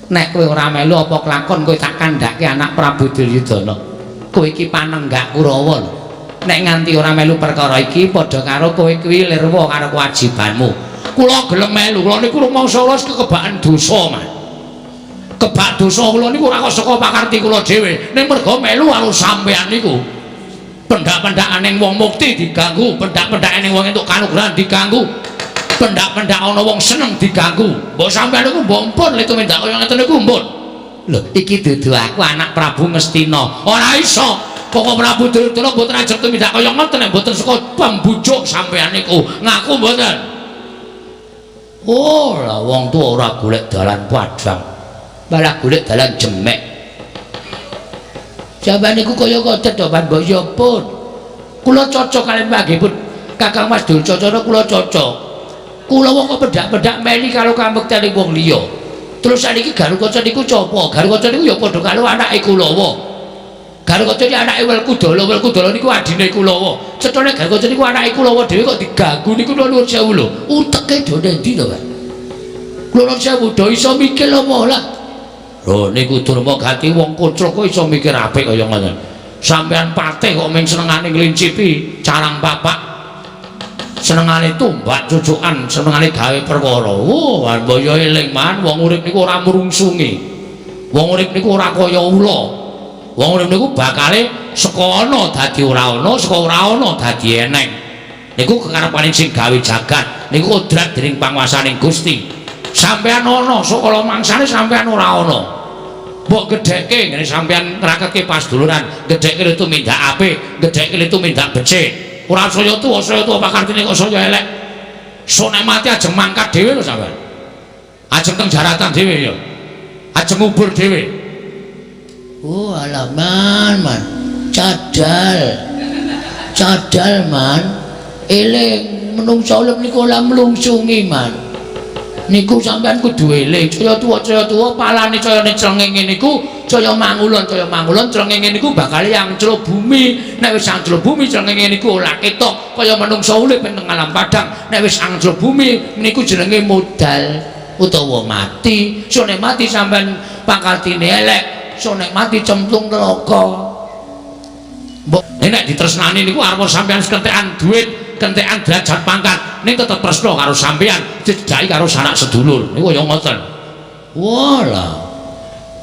Nek kowe ora melu apa kelakon kowe tak kandhake anak Prabu Duryudana. Kowe iki panenggak Kurawa lho. Nek nganti ora melu perkara iki padha karo kowe kuwi lirwa karo kewajibanmu. Kula gelem melu, kula niku rumangsa kula kekebakan dosa, Mas. Kebak dosa kula niku ora kok saka pakarti kula dhewe, ning merga melu karo sampeyan niku. Pendak-pendakane wong mukti diganggu, pendak-pendakane wong entuk kanugrahan diganggu. Pendak-pendak ana wong seneng diganggu. Mbok sampeyan niku mbok mpun le tumindak kaya ngeten niku mpun. Lho, iki dudu aku anak Prabu Ngastina. Ora iso. Koko Prabu Duryudana mboten ajeng tumindak kaya ngoten nek mboten saka pembujuk sampeyan niku. Ngaku mboten. Oh, lah wong tuwa ora golek dalan padhang. Malah golek dalan jemek. Jaman niku kaya ngoten to, Pak Mbok ya pun. Kula cocok kaliyan panggihipun Kakang Mas Durcacana kula cocok. Kula wong kok pendak-pendak meli karo kamektene wong liya. Terus saniki Garukaca niku sapa? Garukaca niku ya padha karo anake Kulawa. Garukaca iki anake Welkudala, Welkudala niku adine Kulawa. Cethane Garukaca niku anake Kulawa dhewe kok diganggu niku nuwun sewu lho. Uteke do nendi to, Pak? Kula nuwun sewu do iso mikir apa lah. Lho niku Durma Gati wong koclok kok iso mikir apik kaya ngoten. Sampeyan patih kok mung senengane nglincipi carang papak. Senengane tumbak cucukan, senengane gawe perkara. Oh, mbaya eling man wong urip niku ora mrungsungi. Wong urip niku ora kaya ula. Wong urip niku bakale saka ana dadi ora ana, saka ora ana dadi eneng. Niku kekarepane sing gawe jagat, niku kodrat dening panguwasaning Gusti. Sampeyan ana, sakala mangsane sampeyan ora ana. Mbok gedhekke ngene sampeyan ngraketke pasduluran, gedhekke tumindak apik, gedhekke tumindak becik. Ora saya tuwa pakartine kok saya elek. Sok nek mati ajeng mangkat dhewe lho sampeyan. Ajeng teng jaratan dhewe ya. Ajeng ngubur dhewe. Oh, alah man, man. Cadal. Cadal man. Eling menungsa urip niku ora mlungsungi man. Niku sampean kudu eling, saya tuwa palane cayane srengenge niku saya mangulon srengenge niku bakal ancla bumi. Nek wis ancla bumi srengenge niku ora ketok kaya menungsa urip ing alam padang. Nek wis ancla bumi niku jenenge modal utawa mati. So nek mati sampean pakartine elek, so nek mati cemplung neraka. Mbok nek ditresnani niku arep sampean kentekan duit, kentekan derajat pangkat, ning tetep tresna karo sampean, dicedhaki karo sanak sedulur. Niku kaya ngoten. Wah lah.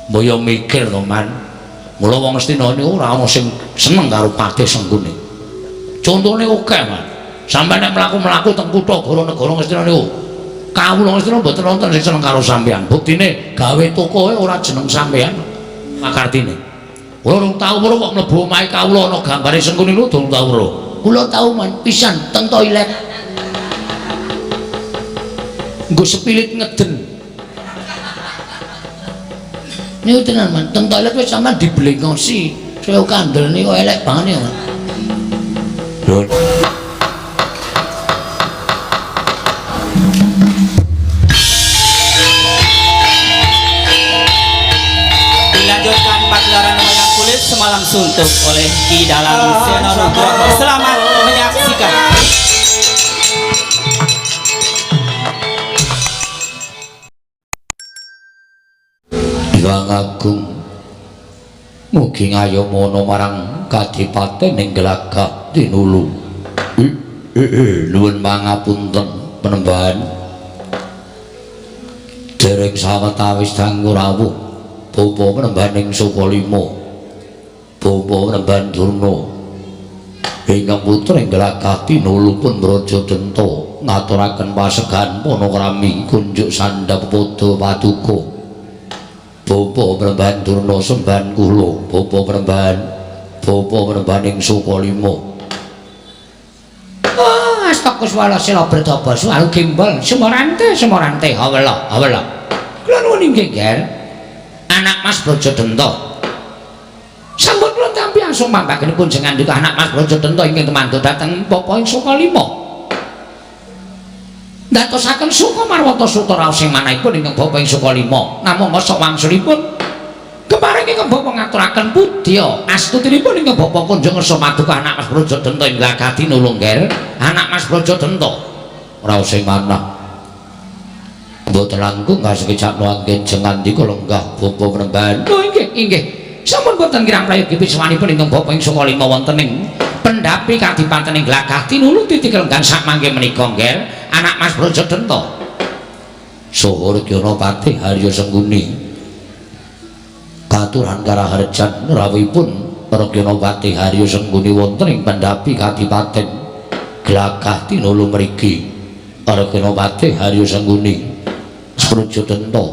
Mbok yo mikir to, Man. Mula wong Ngastina niku ora ana sing seneng karo patih Sengkuni. Contone akeh, Man. Sampeyan nek mlaku-mlaku teng kutha negara Ngastina niku, kawula Ngastina mboten wonten sing seneng karo sampean. Buktine gawe tokoe ora jeneng sampean pakartine. Kula urung tau weruh kok mlebu omahe kawula ana gambare Sengkuni niku durung tau weruh. Kula tau man pisan teng toilet. Nggo sepilit ngeden. Niku tenan man, teng toilet wis sampean diblengosi. Saya kandel niku elek banget ya, Man. Lho. Dilanjutkan pagelaran wayang kulit semalam suntuk oleh Ki Dalang Seno Nugroho. Selamat menyaksikan. Hyang Agung mugi ngayomana marang kadipaten ing Glagah Tinulu. Nuwun pangapunten penembahan. Dereng sawetawis dangu rawuh bapa penembahan ing Sukalima. Bapa penembahan Durna ingkang putra ing Glagah Tinulu pun Braja Denta ngaturaken pasegahan panakrami kunjuk sandhap pepada paduka. Bapa penembahan Durna sembahan kula, bapa penembahan ing Sukalima. Oh, astakuswala sila bretaba suwalu gembol sumorante sumorante hawela hawela. Kula nuwun inggih, Ger. Anak Mas Braja Denta. Sampun kula tampi langsung pambagenipun jengandika anak Mas Braja Denta ingkang tumandha dhateng bapa ing Sukalima. Ndatosaken suka marwata suta raos sing manahipun ingkang bapa ing Sukalima. Namung mosok wangsulipun kepareng ingkang bapa ngaturaken pudya astutinipun ingkang bapa kunjung ngersa paduka anak Mas Braja Denta ing Glagah Tinulu, Nger. Anak Mas Braja Denta raos sing manah. Mboten langkung kasekecakno anggen jengandika lenggah bapa Panembahan. Oh inggih, inggih. Sampun boten kirang prayogi piswanipun ingkang bapa ing Sukalima wonten ing pendhapi kadipaten ing Glagah Tinulu titik lenggan sak mangke menika nggih anak Mas Brajadenta. Saha Regyana Patih Harya Sengguni. Katuran karaharjan rawuhipun Regyana Patih Harya Sengguni wonten ing pendhapi kadipaten Glagah Tinulu mriki. Regyana Patih Harya Sengguni Brajadenta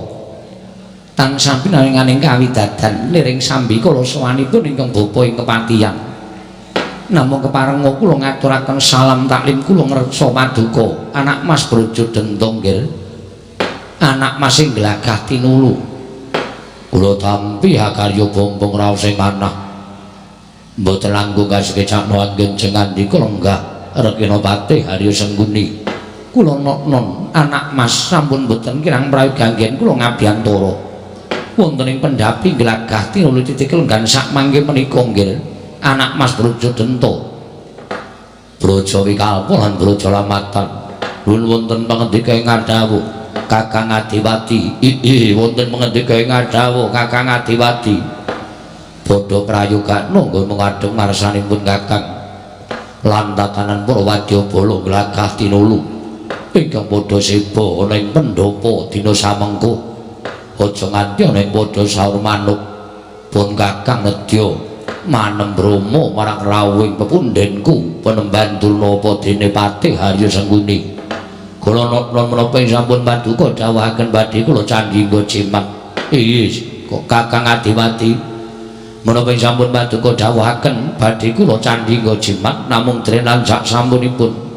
tansah pinaringaning kawidadan liring sambikala sowanipun ingkang bapa ing kepatihan. Namung keparenga kula ngaturaken salam taklim kula ngreksa paduka anak Mas Brajadenta nggih. Anak Mas ing Glagah Tinulu. Kula tampi hakarya bombong raos ing manah. Mboten langkung kasekecakno anggen jengandika lenggah Regyana Patih Harya Sengguni. Kula non anak Mas sampun boten kirang prayoga anggen kula ngabiyantara wonten ing pendhapi Glagah Tinulu titik lenggan sak mangke menika nggih anak Mas Brajadenta. Braja Wikalpa lan Braja Lamatan nuwun wonten pangendika ing ngadhawuh Kakang Adiwati. Ih wonten pangendika ing ngadhawuh Kakang Adiwati. Padha prayogakno nggon ngadhep ngarsanipun Kakang lan tatanan para wadyabala Glagah Tinulu ingkang padha seba ana ing pendhapa dina samengko. Aja nganti ana ing padha saur manuk pun Kakang nedya manem brama marang rawuhing pepundhenku Panembahan Durna apa dene Patih Harya Sengguni. Kula non menapa sampun paduka dawuhaken badhe kula candhingga jimat. Ih kok Kakang Adiwati menapa sampun paduka dawuhaken badhe kula candhingga jimat namung drenan sak sampunipun.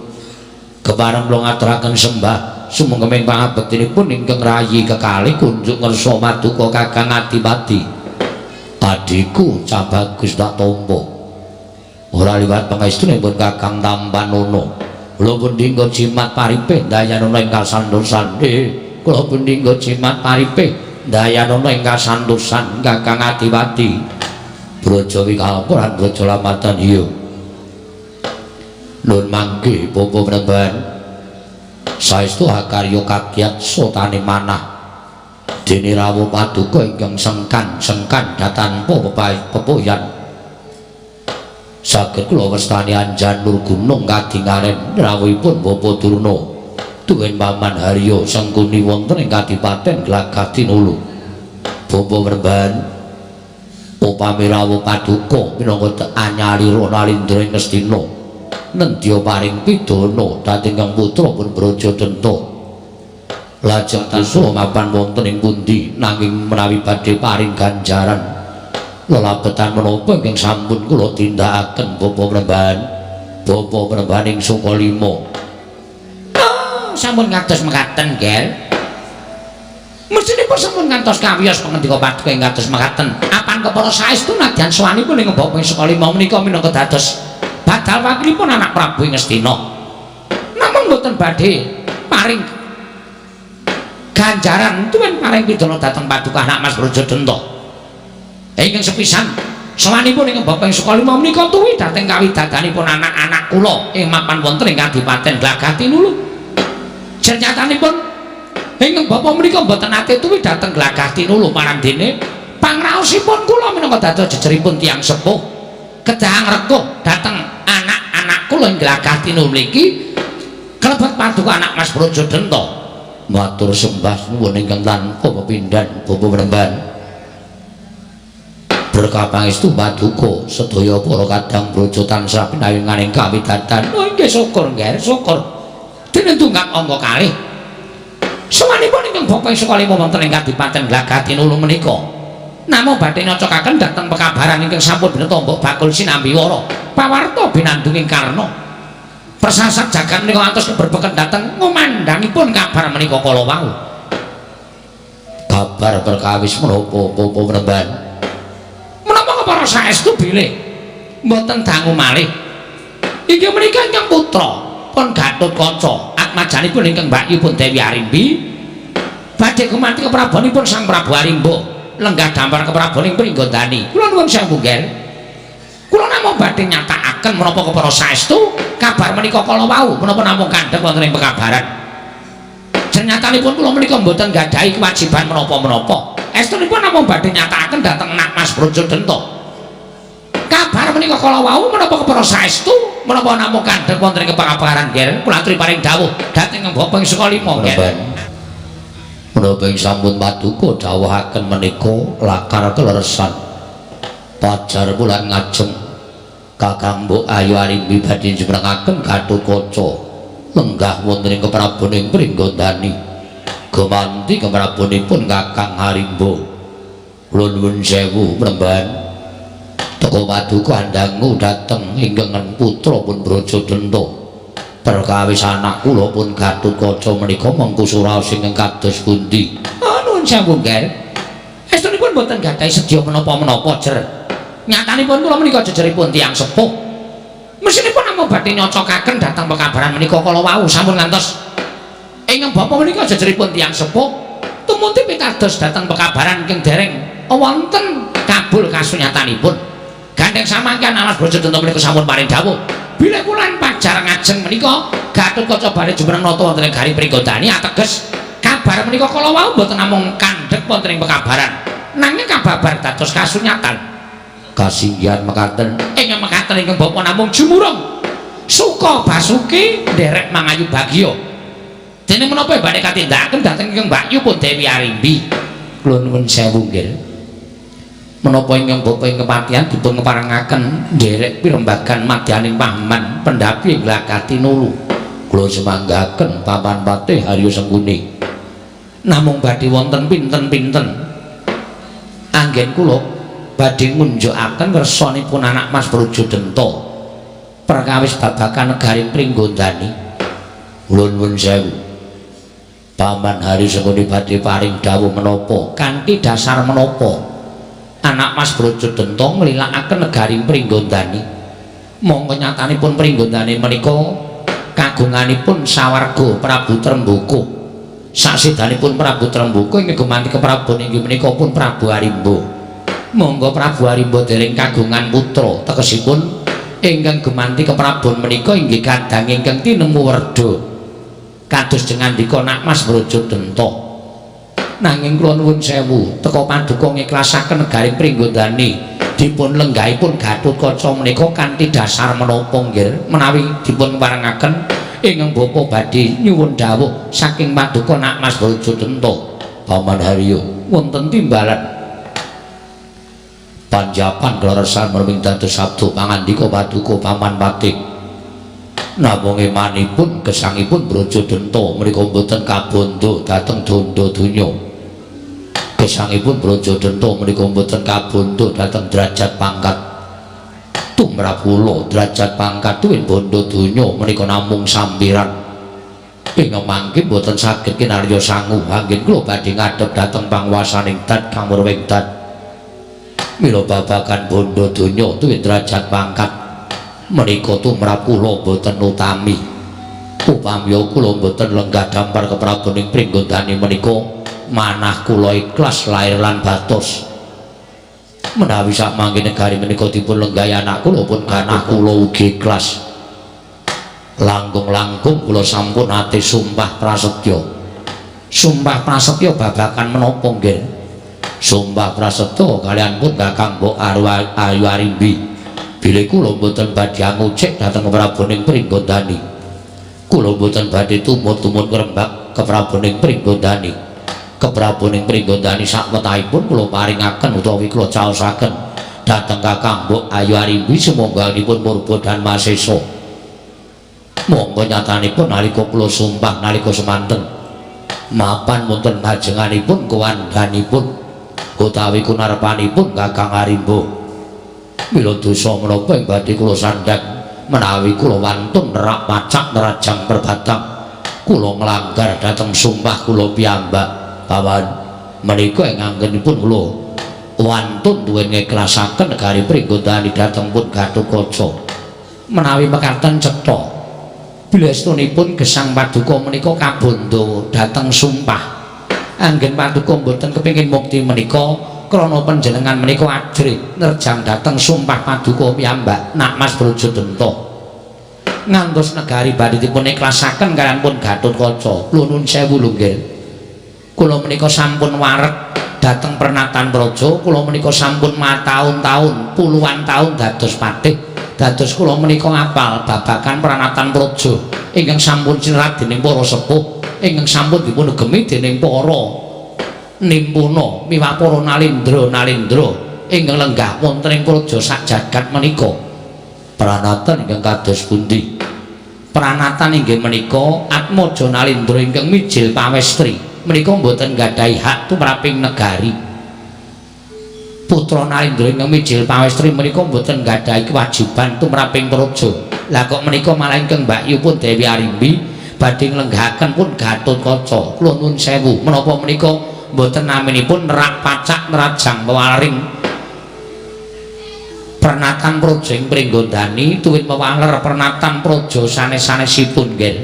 Kepareng kula ngaturaken sembah sumengkeming pangabektinipun ingkang rayi kekalih kunjuk ngersa maduka Kakang Adipati. Adhiku cah bagus tak tampa. Ora liwat pangestunipun Kakang Tampanana. Kula pun dinggo jimat paripih dayanana ing kasantosan. Kula pun dinggo jimat paripih dayanana ing kasantosan Kakang Adipati. Braja Wikalpa lan Braja Lamatan iya. Nun mangke bapa Panembahan. Saestu hakarya kagyat sotane manah. Dene rawuh paduka ingkang sengkan-sengkan datanpa pepoyan. Saged kula wastani anjanur gunung kadingaren rawuhipun Bapa Durna. Tuwin Paman Harya Sengkuni wonten ing Kadipaten Glagah Tinulu. Bapa Panembahan upami rawuh paduka minangka anyalira nalindra ing Ngastina. Nendya paring pidana dhateng kang putra pun Brajadenta. Lajeng tansah mapan wonten ing pundi nanging menawi badhe paring ganjaran lelabetan menapa ingkang sampun kula tindakaken Bapa Panembahan. Bapa Panembahan ing Sukalima. Oh, sampun ngantos mekaten, Gel. Mestinipun sampun ngantos kawiyos pangendika paduka ing kados mekaten. Apan kepara saestu nadyan sowanipun ing Bapa ing Sukalima menika minangka dados badal wakilipun anak Prabu ing Ngastina. Namung boten badhe paring ganjaran tuwin paring pidana dhateng paduka anak Mas Brajadenta. Ingkang sepisan sowanipun ing Bapa ing Sukalima menika tuwi dhateng kawidadanipun anak-anak kula ing mapan wonten ing Kadipaten Glagah Tinulu. Jernyatanipun ingkang bapa menika mboten nate tuwi dhateng Glagah Tinulu marang dene pangraosipun kula minangka dados jejeripun tiyang sepuh kedah ngrekuh dhateng anak-anak kula ing Glagah Tinulu mriki kalebet paduka anak Mas Brajadenta. Matur sembah nuwun ingkang tanpa pepindhan Bapa Panembahan. Berkah pangestu paduka sedaya para kadang braja tansah pinayunganing kawidadan. Oh inggih syukur nggih syukur. Dene tunggak angka kalih. Sowanipun ingkang bapa ing Sukalima wonten ing Kadipaten Glagah Tinulu menika. Namung badhe nyocokaken dhateng pekabaran ingkang sampun bineta mbok bakul sinambi wara. Pawarta binandunging Karna. Persasat jagat menika antos keberbeken dhateng ngumandhangipun kabar menika kala wau. Kabar perkawis menapa Bapa Panembahan? Menapa kepara saestu bilih mboten dangu malih. Inggih menika ingkang putra pun Gatotkaca atmajanipun ingkang mbakyipun Dewi Arimbi badhe gumanti keprabonipun Sang Prabu Arimba lenggah dampar keprabon ing Pringgondani. Kula nuwun sewu nggih. Kula namung badhe nyatakaken menapa kepara saestu kabar menika kala wau menapa namung kandhek wonten ing pekabaran. Nyatanipun kula menika mboten gadhahi kewajiban menapa-menapa. Estunipun namung badhe nyatakaken dhateng Nak Mas Brajadenta. Kabar menika kala wau menapa kepara saestu menapa namung kandhek wonten ing pekabaran ger kula aturi paring dawuh dhateng Bapak ing saka lima ger. Menapa ing sampun paduka dawuhaken menika lakar keleresan. Pajar bulan ngajeng Kakang Mbok Ayu Arimbi badhe jumrengaken Gatotkaca lenggah wonten ing kepraboning Pringgondani. Gumanti keprabonipun Kakang Arimba. Kula nuwun sewu mremban. Teka paduka andangu dhateng ingkang putra pun Brajadenta. Perkawis anak kula pun Gatotkaca menika mengku suraos ingkang kados pundi? Oh, nuwun sewu ger. Estunipun mboten gadhahi sedya menapa-menapa jer. Nyatanipun kula menika jejeripun tiyang sepuh. Mesinipun namung badhe nyocokaken dhateng pekabaran menika kala wau sampun ngantos ingkang bapa menika jejeripun tiyang sepuh tumuti pitados dhateng pekabaran ingkang dereng wonten kabul kasunyatanipun. Gandheng samangken Alas Brajadenta menika sampun paring dawuh bilih wulan pajar ngajeng menika Gatotkaca badhe jumeneng nata wonten ing Gari Pringgondani ateges kabar menika kala wau mboten namung kandhek wonten ing pekabaran nanging kababar dados kasunyatan. Kasinggihan mekaten ingkang mekaten ingkang bapa namung jumurung suka basuki nderek mangayu bagya. Dene menapa badhe katindakaken dhateng ingkang Mbakyu pun Dewi Arimbi. Kula nuwun sewu nggih. Menapa ingkang bapa ing kepatihan dipun keparengaken nderek pirembagan madyaning pahaman pendhapi ing glagah tinulu. Kula semanggaken paman patih Haryo Sengkuni. Namung badhe wonten pinten-pinten anggen kula badhe ngunjukaken kersanipun anak Mas Brajadenta perkawis babagan negari Pringgondani. Kula nuwun sewu. Paman Haryo Sengkuni badhe paring dawuh menapa kanthi dasar menapa anak Mas Brajadenta nglilakaken negari Pringgondani. Mongko nyatanipun Pringgondani menika kagunganipun sawarga Prabu Tremboko. Saksidanipun Prabu Tremboko ingkang gumanti keprabon inggih menika pun Prabu Arimba. Monggo Prabu Arimba dereng kagungan putra, tegesipun ingkang gumanti keprabon menika inggih kadang ingkang tinemu werda. Kados jengandika Nak Mas Brajadenta. Nanging kula nuwun sewu, teka paduka ngiklasaken negari Pringgondani dipun lenggahipun Gatotkaca menika kanthi dasar menapa nggih menawi dipun parengaken ingkang bapa badhe nyuwun dawuh saking paduka Nak Mas Brajadenta. Paman Haryo wonten timbalan panjapan kleresan merming dados sabda pangandika paduka paman patih. Namung emanipun gesangipun Brajadenta menika mboten kabondo dhateng dondo donya. Gesangipun Brajadenta menika mboten kabondo dhateng derajat pangkat. Tumrap kula derajat pangkat tuwin bondo donya menika namung sampiran. Ing mangke mboten saged kinarya sangu anggen kula badhe ngadhep dhateng panguwasaning dat kang murwing dat. Mila babagan bondo donya tuwin derajat pangkat menika tumrap kula mboten utami. Upami kula mboten lenggah dampar kepraboning Pringgondani menika manah kula ikhlas lair lan batos. Menawi sakmangke negari menika dipun lenggahi anak kula pun ganah kula ugi ikhlas. Langkung-langkung kula sampun ate sumpah prasetya. Sumpah prasetya babagan menapa nggih? Sumpah prasetya kalian pun Kakang Mbok Ayu Arimbi. Bilih kula mboten badhe ngucik dhateng kepraboning Pringgondani. Kula mboten badhe tumut-tumut ngrembak kepraboning Pringgondani. Kepraboning Pringgondani sakwetahipun kula paringaken utawi kula caosaken dhateng Kakang Mbok Ayu Arimbi sumangganipun murba dan masesa. Monggo nyatanipun nalika kula sumpah nalika semanten mapan wonten pajenganipun kuwandhanipun utawi kunarpanipun Kakang Arimba. Mila dosa menapa ing badhe kula sandhang menawi kula wantun nerak pacak nerajang perbatang kula nglanggar dhateng sumpah kula piyambak. Paman menika ing anggenipun kula wantun duwe ngiklasaken negari Pringgondani dhateng pun Gatotkaca. Menawi mekaten cetha bilestunipun gesang paduka menika kabondo dhateng sumpah. Anggen paduka mboten kepengin mukti menika krana panjenengan menika ajrih nerjang dhateng sumpah paduka piyambak Nak Mas Brajadenta. Ngantos negari badhe dipun ikhlasaken kaliyan pun Gatotkaca. Kula nuwun sewu lho nggih. Kula menika sampun wareg dhateng pernatan praja, kula menika sampun mataun-taun, puluhan taun dados patih. Dados kula menika apal babagan pranatan praja ingkang sampun sinerat dening para sepuh, ingkang sampun dipunugemi dening para nimpuna miwah para nalindra-nalindra ingkang lenggah wonten ing praja sak jagat menika. Pranatan ingkang kados pundi? Pranatan inggih menika Atmaja Nalindra ingkang mijil pawestri menika mboten nggadahi hak tumraping negari. Putra Nalindra ingkang mijil pawestri menika mboten nggadahi kewajiban tumraping praja. Lah kok menika malah ingkang mbakyu pun Dewi Arimbi badhe nglenggahaken pun Gatotkaca. Kula nuwun sewu, menapa menika mboten naminipun nerak pacak nerajang pewaring pernatan praja ing Pringgondani tuwin pewaler pernatan praja sanes-sanesipun nggih.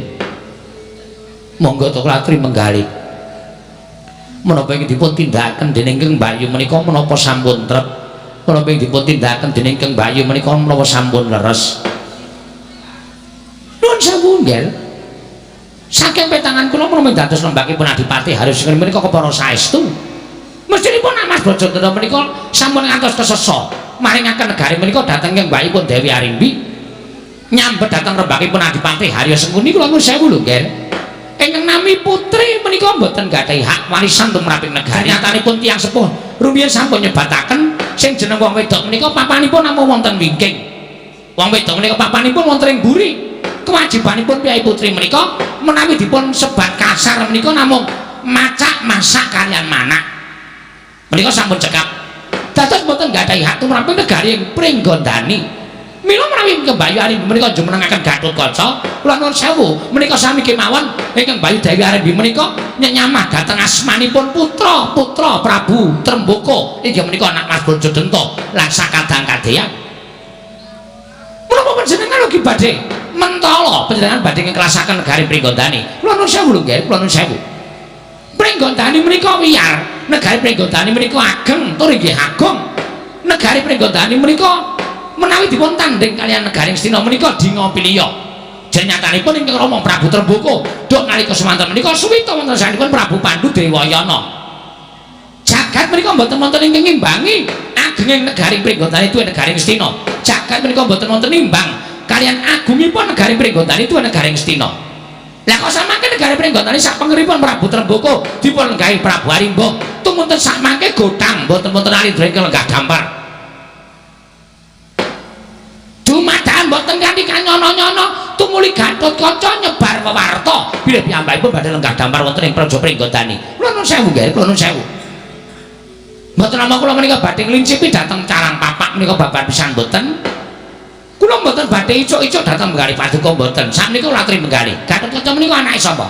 Monggo to kula aturi menggalih. Menapa ing dipun tindakaken dening Kang Mbakyu menika menapa sampun trep? Menapa ing dipun tindakaken dening Kang Mbakyu menika menapa sampun leres? Nuwun sewu nggih. Saking petangan kula menapa dados lembakipun Adipati Harus menika kepara saestu. Mestinipun Mas Brajatena menika sampun ngantos kesesa maringaken negari menika dhateng Kang Mbakipun Dewi Arimbi. Nyambet dhateng rembakipun Adipati Harya Sengkuni kula nuwun sewu lho nggih. Ingkang nami putri menika mboten nggadahi hak warisan tumraping negari. Nyatanipun tiyang sepuh rumiyin sampun nyebataken sing jeneng wong wedok menika papanipun namung wonten wingking. Wong wedok menika papanipun wonten ing buri. Kewajibanipun piyai putri menika menawi dipun sebat kasar menika namung macak masak kaliyan manak. Menika sampun cekap. Dados mboten nggadahi hak tumraping negari ing Pringgondani. Mila menawi Kang Bayu Arimbi menika jumenengaken Gatotkaca, kula nuwun sewu menika sami kemawon ingkang Bayu Dewi Arimbi menika nyenyamah dhateng asmanipun putra-putra Prabu Tremboko inggih menika anak Mas Brajadenta lan sakadang kadeyan. Menapa panjenengan ugi badhe mentala panjenengan badhe nglasaken negari Pringgondani? Kula nuwun sewu lho nggih, kula nuwun sewu. Pringgondani menika wiyar, negari Pringgondani menika ageng tur inggih agung. Negari Pringgondani menika menawi dipun tandhing kaliyan negari Ngastina menika dingopiliya. Jenyatanipun ingkang Rama Prabu Tremboko duk nalika semanten menika suwita wonten sanipun Prabu Pandu Dewayana. Jagat menika mboten wonten ingkang ngimbangi agenging negari Pringgondani tuwin negari Ngastina. Jagat menika mboten wonten nimbang kaliyan agungipun negari Pringgondani tuwin negari Ngastina. Lah kok samangke negari Pringgondani sak pengeripun Prabu Tremboko dipun lenggahi Prabu Arimba tumunten samangke gothang mboten wonten alindra ingkang lenggah dampar. Dumadakan mboten kanthi kanyono-nyono tumuli Gatotkaca nyebar wewarta bilih piyambakipun badhe lenggah dampar wonten ing Praja Pringgondani. Kula nuwun sewu nggih, kula nuwun sewu. Mboten namung kula menika badhe nglincipi dhateng carang papak menika babar pisan mboten. Kula mboten badhe icuk-icuk dhateng menggalih paduka mboten. Sakmenika kula aturi menggalih. Gatotkaca menika anake sapa?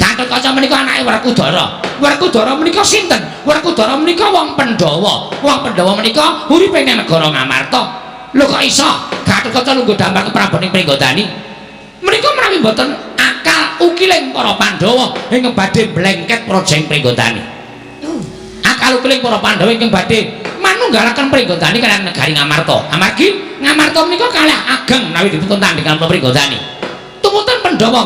Gatotkaca menika anake Werkudara. Werkudara menika sinten? Werkudara menika wong Pandhawa. Wong Pandhawa menika uripe ing negara Ngamarta. Lho kok iso Gatotkaca lungguh dampar keprabon ing Pringgondani? Menika menawi mboten akal ukiling para Pandhawa ingkang badhe mlengket praja ing Pringgondani. Akal ukiling para Pandhawa ingkang badhe manunggalaken Pringgondani kaliyan negari Ngamarta. Amargi Ngamarta menika kalih ageng menawi dipun tandhing kaliyan Pringgondani. Tumunten Pandhawa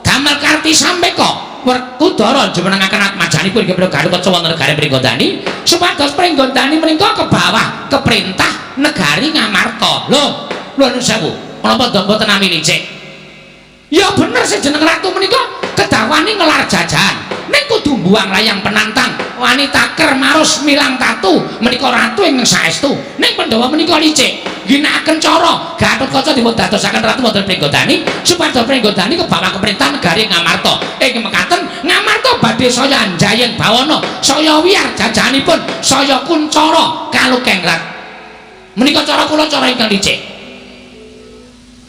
damel karti sampeka Werkudara jumenengaken atmajanipun inggih menika Gatotkaca wonten negari Pringgondani supados Pringgondani menika ke bawah keperintah negari Ngamarta. Lho, nuwun sewu, menapa mboten nami licik? Ya bener sing jeneng ratu menika kedawani ngelar jajahan. Ning kudu mbuang layang penantang, wanita ker marus milang tatu menika ratu ingkang saestu. Ning Pandhawa menika licik, ginakaken cara Gatotkaca dipun dadosaken ratu wonten Pringgondani supados Pringgondani kebawa keperintah negari Ngamarta. Ing mekaten Ngamarta badhe saya njayeng bawana, saya wiyar jajahanipun, saya kuncara kalukengrat. Menika cara kula cara ingkang licik.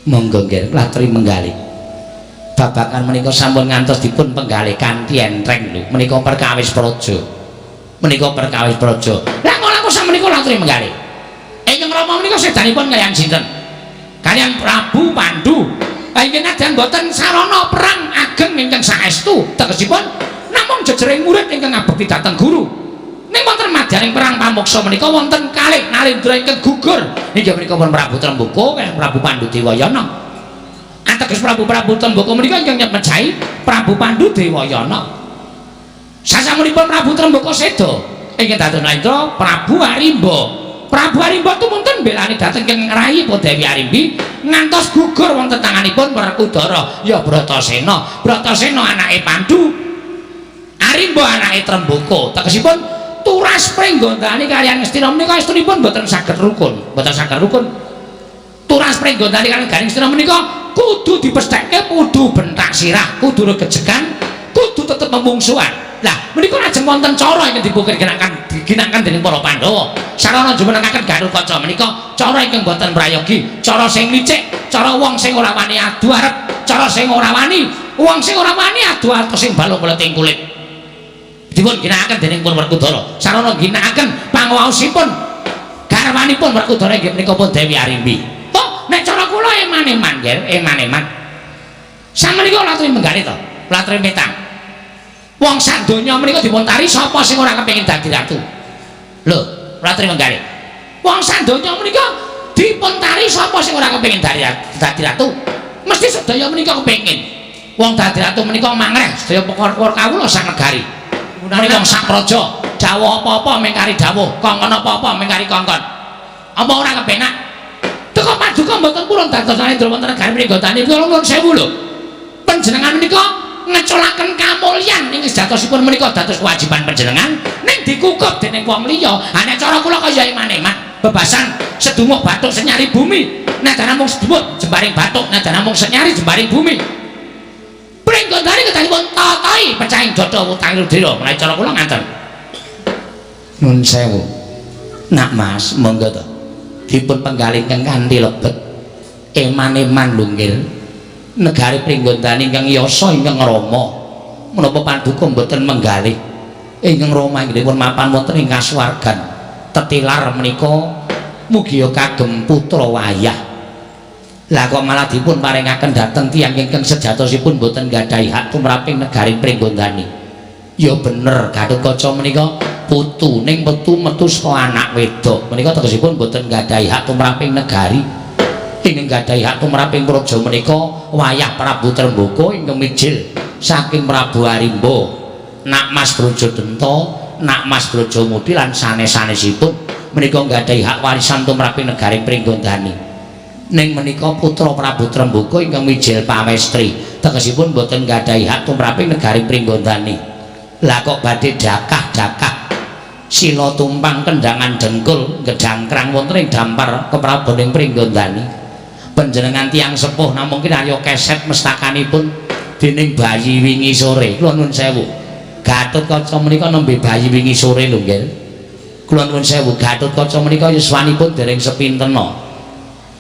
Monggo nggih latri menggalih. Babagan menika sampun ngantos dipun penggalih kanthi entreng lho. Menika perkawis praja. Menika perkawis praja. Lah ngono sakmenika latri menggalih. Ingkang Rama menika sedanipun kaliyan sinten? Kaliyan Prabu Pandu. Ha inggih nadyan boten sarana perang ageng ingkang saestu tegesipun namung jejering murid ingkang ngabekti dhateng guru. Ning wonten madyaning perang pamuksa menika wonten kalih nalindra ingkang gugur. Inggih menika pun Prabu Tremboko kaliyan Prabu Pandu Dewayana. Ateges Prabu Trembaka menika ingkang nyemejahi Prabu Pandu Dewayana. Sasampunipun Prabu Trembaka seda, ingkang dados Nalendra Prabu Arimba. Prabu Arimba tumunten belani dhateng ingkang rayi Dewi Arimbi ngantos gugur wonten tanganipun Werkudara ya Bratasena. Bratasena anake Pandu, Arimba anake Trembaka. Tegesipun turas Pringgondani kaliyan Ngastina menika estunipun mboten saged rukun, mboten saged rukun. Turas Pringgondani kaliyan Ngastina menika kudu dipestheke, kudu bentak sirah, kudu regejegan, kudu tetep memungsuhan. Lah menika lajeng wonten cara ingkang diginakaken dening para Pandhawa. Sarana jumenengaken Gathotkaca menika cara ingkang boten prayogi, cara sing licik, cara wong sing ora wani adu arep, cara sing ora wani, wong sing ora wani adu arep sing balung mleting kulit. Dipun ginakaken dening pun Werkudara. Sarana ginakaken panguwaosipun garwanipun Werkudara inggih menika pun Dewi Arimbi. Oh, nek cara kula eman-eman, nggih, eman-eman. Samenika latri menggalih to, latri metang. Wong sak donya menika dipun tari sapa sing ora kepengin dadi ratu? Lho, latri menggalih. Wong sak donya menika dipun tari sapa sing ora kepengin dadi ratu? Mesti sedaya menika kepengin. Wong dadi ratu menika mangreh sedaya perkara kawula sak negari. Gunane wong sak praja, dawuh apa-apa mengkari dawuh, kongkon apa-apa mengkari kongkon. Apa ora kepenak? Teka paduka mboten purun dados Narendra wonten negari Pringgondani. Kula nuwun sewu lho. Panjenengan menika ngeculaken kamulyan ing sejatosipun menika dados kewajiban panjenengan ning dikukup dening wong liya. Ha nek cara kula kaya eman-eman, bebasan sedumuk bathuk senyari bumi. Nek namung sedumuk jembaring bathuk, nek namung senyari jembaring bumi. Pringgondani kedahipun tatai pecahing dada utang ludira. Menawi cara kula ngaten. Nun sewu. Nak Mas, monggo to. Dipun penggalih ingkang kanthi lebet. Eman-eman lho nggih. Negari Pringgondani ingkang yasa ingkang rama. Menapa paduka mboten menggalih ingkang rama inggih mapan wonten ing kasuwargan. Tetilar menika mugia kagem putra wayah. Lah kok malah dipun paringaken dhateng tiyang ingkang sejatosipun mboten gadhahi hak tumraping negari Pringgondani. Ya bener Gathotkaca menika putu ning metu metu saka anak wedok. Menika tegesipun mboten gadhahi hak tumraping negari. Ingkang gadhahi hak tumraping praja menika wayah Prabu Trembaka ingkang mijil saking Prabu Arimba, Nak Mas Brajadenta, Nak Mas Brajamudi lan sanes-sanesipun menika gadhahi hak warisan tumraping negari Pringgondani. Ning menika putra Prabu Trembaka ingkang mijil pawestri, tegesipun mboten gadhahi hak tumraping negari Pringgondani. Lah kok badhe dakah-dakah sila tumpang kendangan dengkul gedangkrang wonten ing dampar kepraboning Pringgondani. Panjenengan tiyang sepuh namung kinarya keset mestakanipun dening bayi wingi sore. Kula nuwun sewu. Gathotkaca menika nembe bayi wingi sore lho nggih. Kula nuwun sewu, Gathotkaca menika yuswanipun dereng sepintena.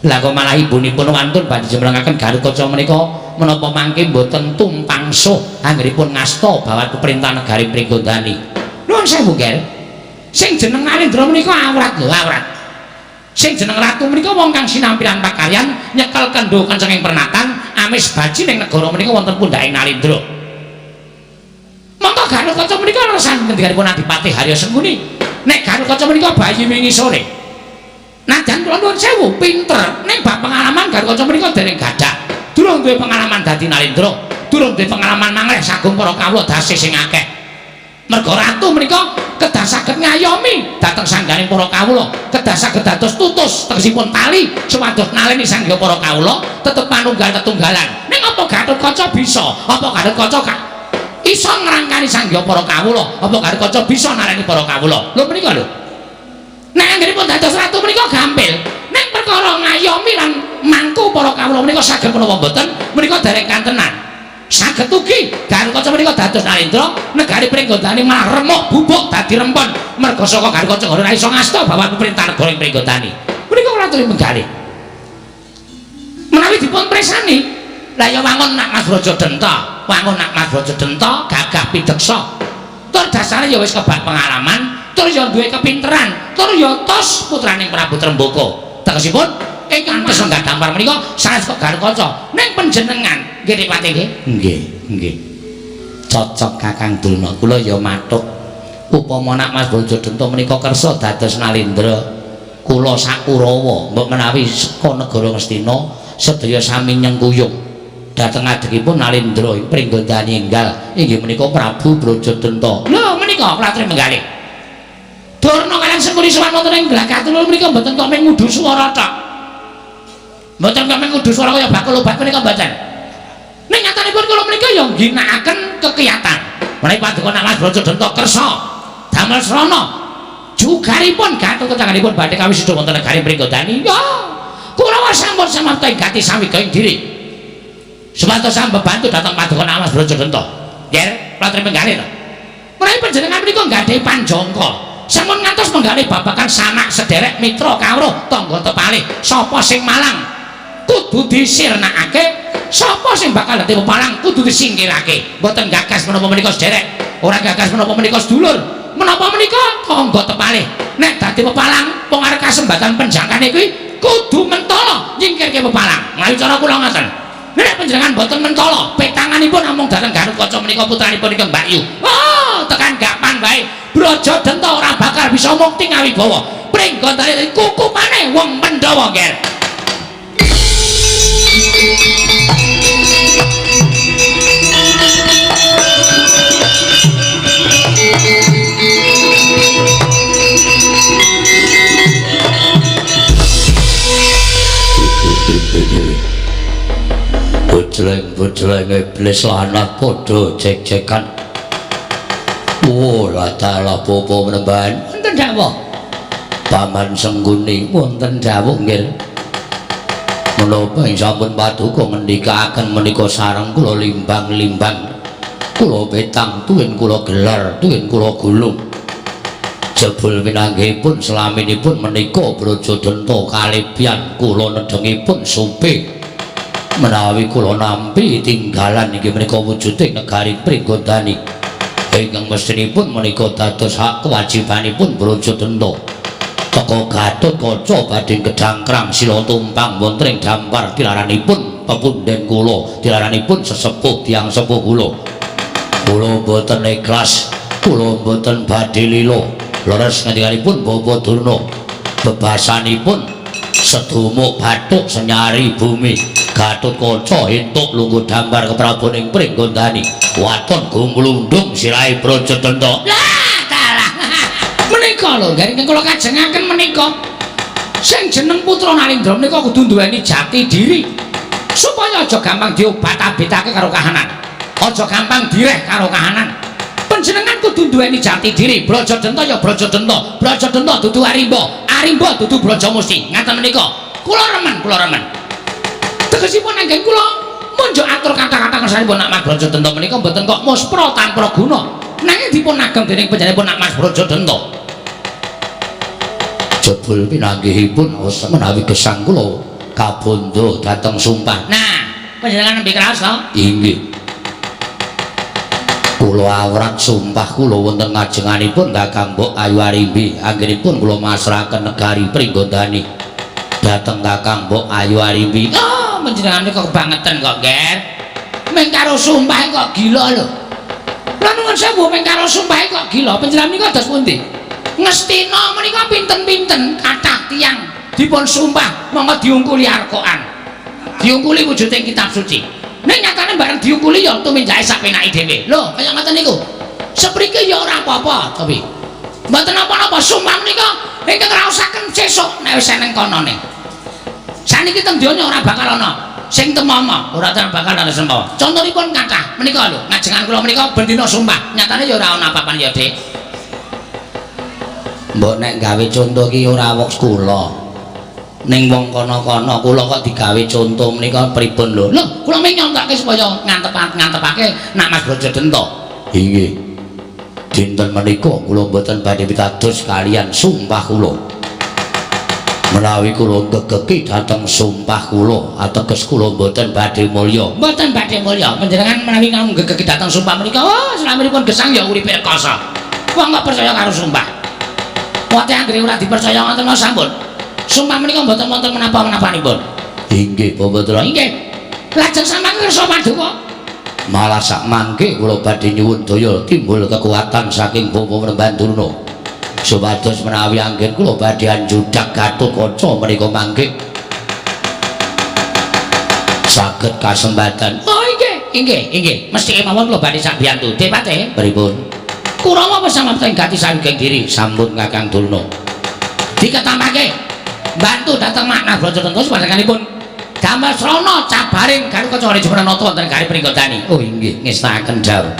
Lah kok malah ibunipun wantun badhe jemlengaken Gathotkaca menika menapa mangke mboten tumpang suh anggenipun ngasta bawat peperintah negari Pringgondani. Nuwun sewu nggih. Sing jeneng Narendra menika awrat lho, awrat. Sing jeneng ratu menika wong kang sinampilan pakaryan nyekel kendho kencenging pernatan amis baji ning negara menika wonten pundhaking Narendra. Mongko Gathotkaca menika leresan ngendikanipun Adipati Harya Sengkuni. Nek Gathotkaca menika bayi wingi sore. Najan kula nuwun sewu pinter ning bab pengalaman Gathotkaca menika dereng gadah. Durung duwe pengalaman dadi Narendra, durung duwe pengalaman mangreh sagung para kawula dase sing akeh. Merga ratu menika kedah saged ngayomi dhateng sangganing para kawula, kedah saged dados tutus tegesipun tali supados naleni sangga para kawula tetep manunggal tetunggalan. Ning apa Gathotkaca bisa? Apa Gathotkaca gak iso ngrangkani sangga para kawula? Apa Gathotkaca bisa naleni para kawula? Lho menika lho. Nek anggenipun dados ratu menika gampil. Ning perkara ngayomi lan mangku para kawula menika saged menapa mboten menika dereng kantenan. Saged ugi Gathotkaca menika dados Narendra, negari Pringgondani malah remuk bubuk dadi rempon merga saka Gathotkaca ora iso ngasta bawa pemerintah negara ing Pringgondani. Menika ora tuli menggalih. Menawi dipun presani, lah ya wangun Nak Mas Brajadenta, wangun Nak Mas Brajadenta gagah pideksa. Tur dasare ya wis kebak pengalaman, tur ya duwe kepinteran, tur ya tos putraning Prabu Trembaka. Tegesipun ingkang tes lenggah dampar menika sanes kok Gathotkaca. Ning panjenengan nggih Dipati nggih? Nggih, nggih. Cocok Kakang Durna, kula ya matuk. Upama Nak Mas Brajadenta menika kersa dados Nalendra, kula sak Kurawa mbok menawi saka negara Ngastina sedaya sami nyengkuyung. Dhateng adegipun Nalendra ing Pringgondani enggal inggih menika Prabu Brajadenta. Lho menika kula menggalih. Durna kaliyan Sengkuni sowan wonten ing Glagah Tulul menika mboten kok mung ngudu swara tok. Mboten kok mung ngudu swara kaya bakul obat menika mboten. Ning nyatanipun kula menika ya ngginakaken kekiyatan. Menawi paduka Nak Mas Brajadenta kersa damel srana jugaripun Gatotkacanipun badhe kawisida wonten negari Pringgondani. Ya, Kurawa sampun samapta ing gati sawiga ing diri. Supados sambebantu dhateng paduka Nak Mas Brajadenta. Nger, kula trima menggalih to. Menawi panjenengan menika nggadahi panjangka, sampun ngantos menggalih babagan sanak sederek mitra kawruh tangga tepalih, sapa sing malang kudu disirnakake, sapa sing bakal dadi pepalang kudu disingkirake. Mboten gagas menapa menika sederek, ora gagas menapa menika sedulur, menapa menika tangga tepalih. Nek dadi pepalang wong arep kasembatan penjangkane kuwi kudu mentala nyingkirke pepalang. Menawi cara kula ngoten. Nek panjenengan mboten mentala, petanganipun namung dhateng Gatotkaca menika putranipun ingkang Mbakyu. Oh, tekan gapan wae Brajadenta ora bakal bisa mukti ngawibawa. Pringgondane kukupane wong Pandhawa, Nger. Bojleng-bojleng iblis lanat padha cek-cekan. Oh, latalah popo menembahan. Wonten dawuh. Paman Sengkuni wonten dawuh nggih. Menapa ing sampun paduka ngendikaken menika sareng kula limbang-limbang. Kula petang tuwin kula gelar, tuwin kula gulung. Jebul pinanggihipun selaminipun menika Brajadenta kalebyan kula nedhengipun supe. Menawi kula nampi tinggalan inggih menika wujuding negari Pringgondani ingkang mestinipun menika dados hak kewajibanipun Brajadenta. Teka Gatotkaca badhe gedhangkrang sila tumpang wonten ing dampar tilaranipun pepunden kula, tilaranipun sesepuh tiyang sepuh kula. Kula mboten ikhlas, kula mboten badhe lila. Leres ngendikanipun Bapak Durna, bebasanipun sedumuk bathuk senyari bumi. Gatotkaca entuk lungguh dampar keprabon ing Pringgondani. Waton gumlundung sirahe Brajadenta. Lah, dalah. Menika lho, ingkang kula kajengaken menika. Sing jeneng putra Nalendra menika kudu duweni jati diri. Supaya aja gampang diobat-abetake karo kahanan. Aja gampang direh karo kahanan. Panjenengan kudu duweni jati diri. Brajadenta ya Brajadenta. Brajadenta dudu Arimba, Arimba dudu Brajamusti. Ngaten menika. Kula remen, kula remen. Tegesipun anggen kula munjuk atur kata-kata kersanipun Nak Mas Brajadenta menika mboten kok muspra tanpa guna. Nanging dipun agem dening panjenenganipun Nak Mas Brajadenta. Jebul pinanggihipun menawi gesang kula kabandha dhateng sumpah. Nah, panjenengan nembe kraos to? Inggih. Kula awrat sumpah kula wonten ngajenganipun Kakang Mbok Ayu Arimbi. Anggenipun kula masrahaken negari Pringgondani dhateng Kakang Mbok Ayu Arimbi. Oh, panjenengan kok kebangetan kok, Ger. Meng karo sumpah kok gila lho. Lah nuwun sewu meng karo sumpah kok gila. Panjenengan menika dos pundi? Ngestina menika pinten-pinten kathah tiyang dipun sumpah monggo diungkuli Al-Qur'an. Diungkuli wujuding kitab suci. Ning nyatane bareng diungkuli ya tumindake sak penake dhewe. Lho, kaya ngoten niku. Sepriki ya ora apa-apa, tapi mboten napa-napa sumpah menika ingkang raosaken sesuk nek wis eneng konone. Saniki teng donya ora bakal ana sing temama, ora bakal ana sempama. Contonipun kathah menika lho, ngajengan kula menika ben dina sumpah, nyatane ya ora ana apa-apane ya, Dik. Mbok nek gawe conto iki ora wong kula. Ning wong kono-kono kula kok digawe conto menika pripun lho? Lho, kula mung nyontake supaya ngantepake Nak Mas Brajadenta. Inggih. Dinten menika kula mboten badhe pitados kaliyan sumpah kula. Menawi kula gegeki dhateng sumpah kula, ateges kula mboten badhe mulya. Mboten badhe mulya. Panjenengan menawi namung gegeki dhateng sumpah menika, oh, slaminipun gesang ya uripe rekoso. Wong kok percaya karo sumpah. Wate anggere ora dipercaya ngoten mawon sampun. Sumpah menika mboten wonten menapa-menapanipun. Inggih, Bapak. Inggih. Lajeng samangke kersa paduka. Malah sak mangke kula badhe nyuwun daya timbul kekuatan saking Bapak Panembahan Durna. Supados menawi anggen kula badhe anjudak Gatotkaca menika mangke. Saged kasembatan. Oh inggih, inggih, inggih. Mesthike mawon kula badhe sabiyantu. Depate pripun? Kurawa samapta ing gati sawigeng diri sampun Kakang Durna. Diketampake bantu dhateng makna Brajadenta sapanjenenganipun damel srana cabaring Garukaca Rejapranata wonten Gari Pringgodani. Oh inggih, ngestakaken dawuh.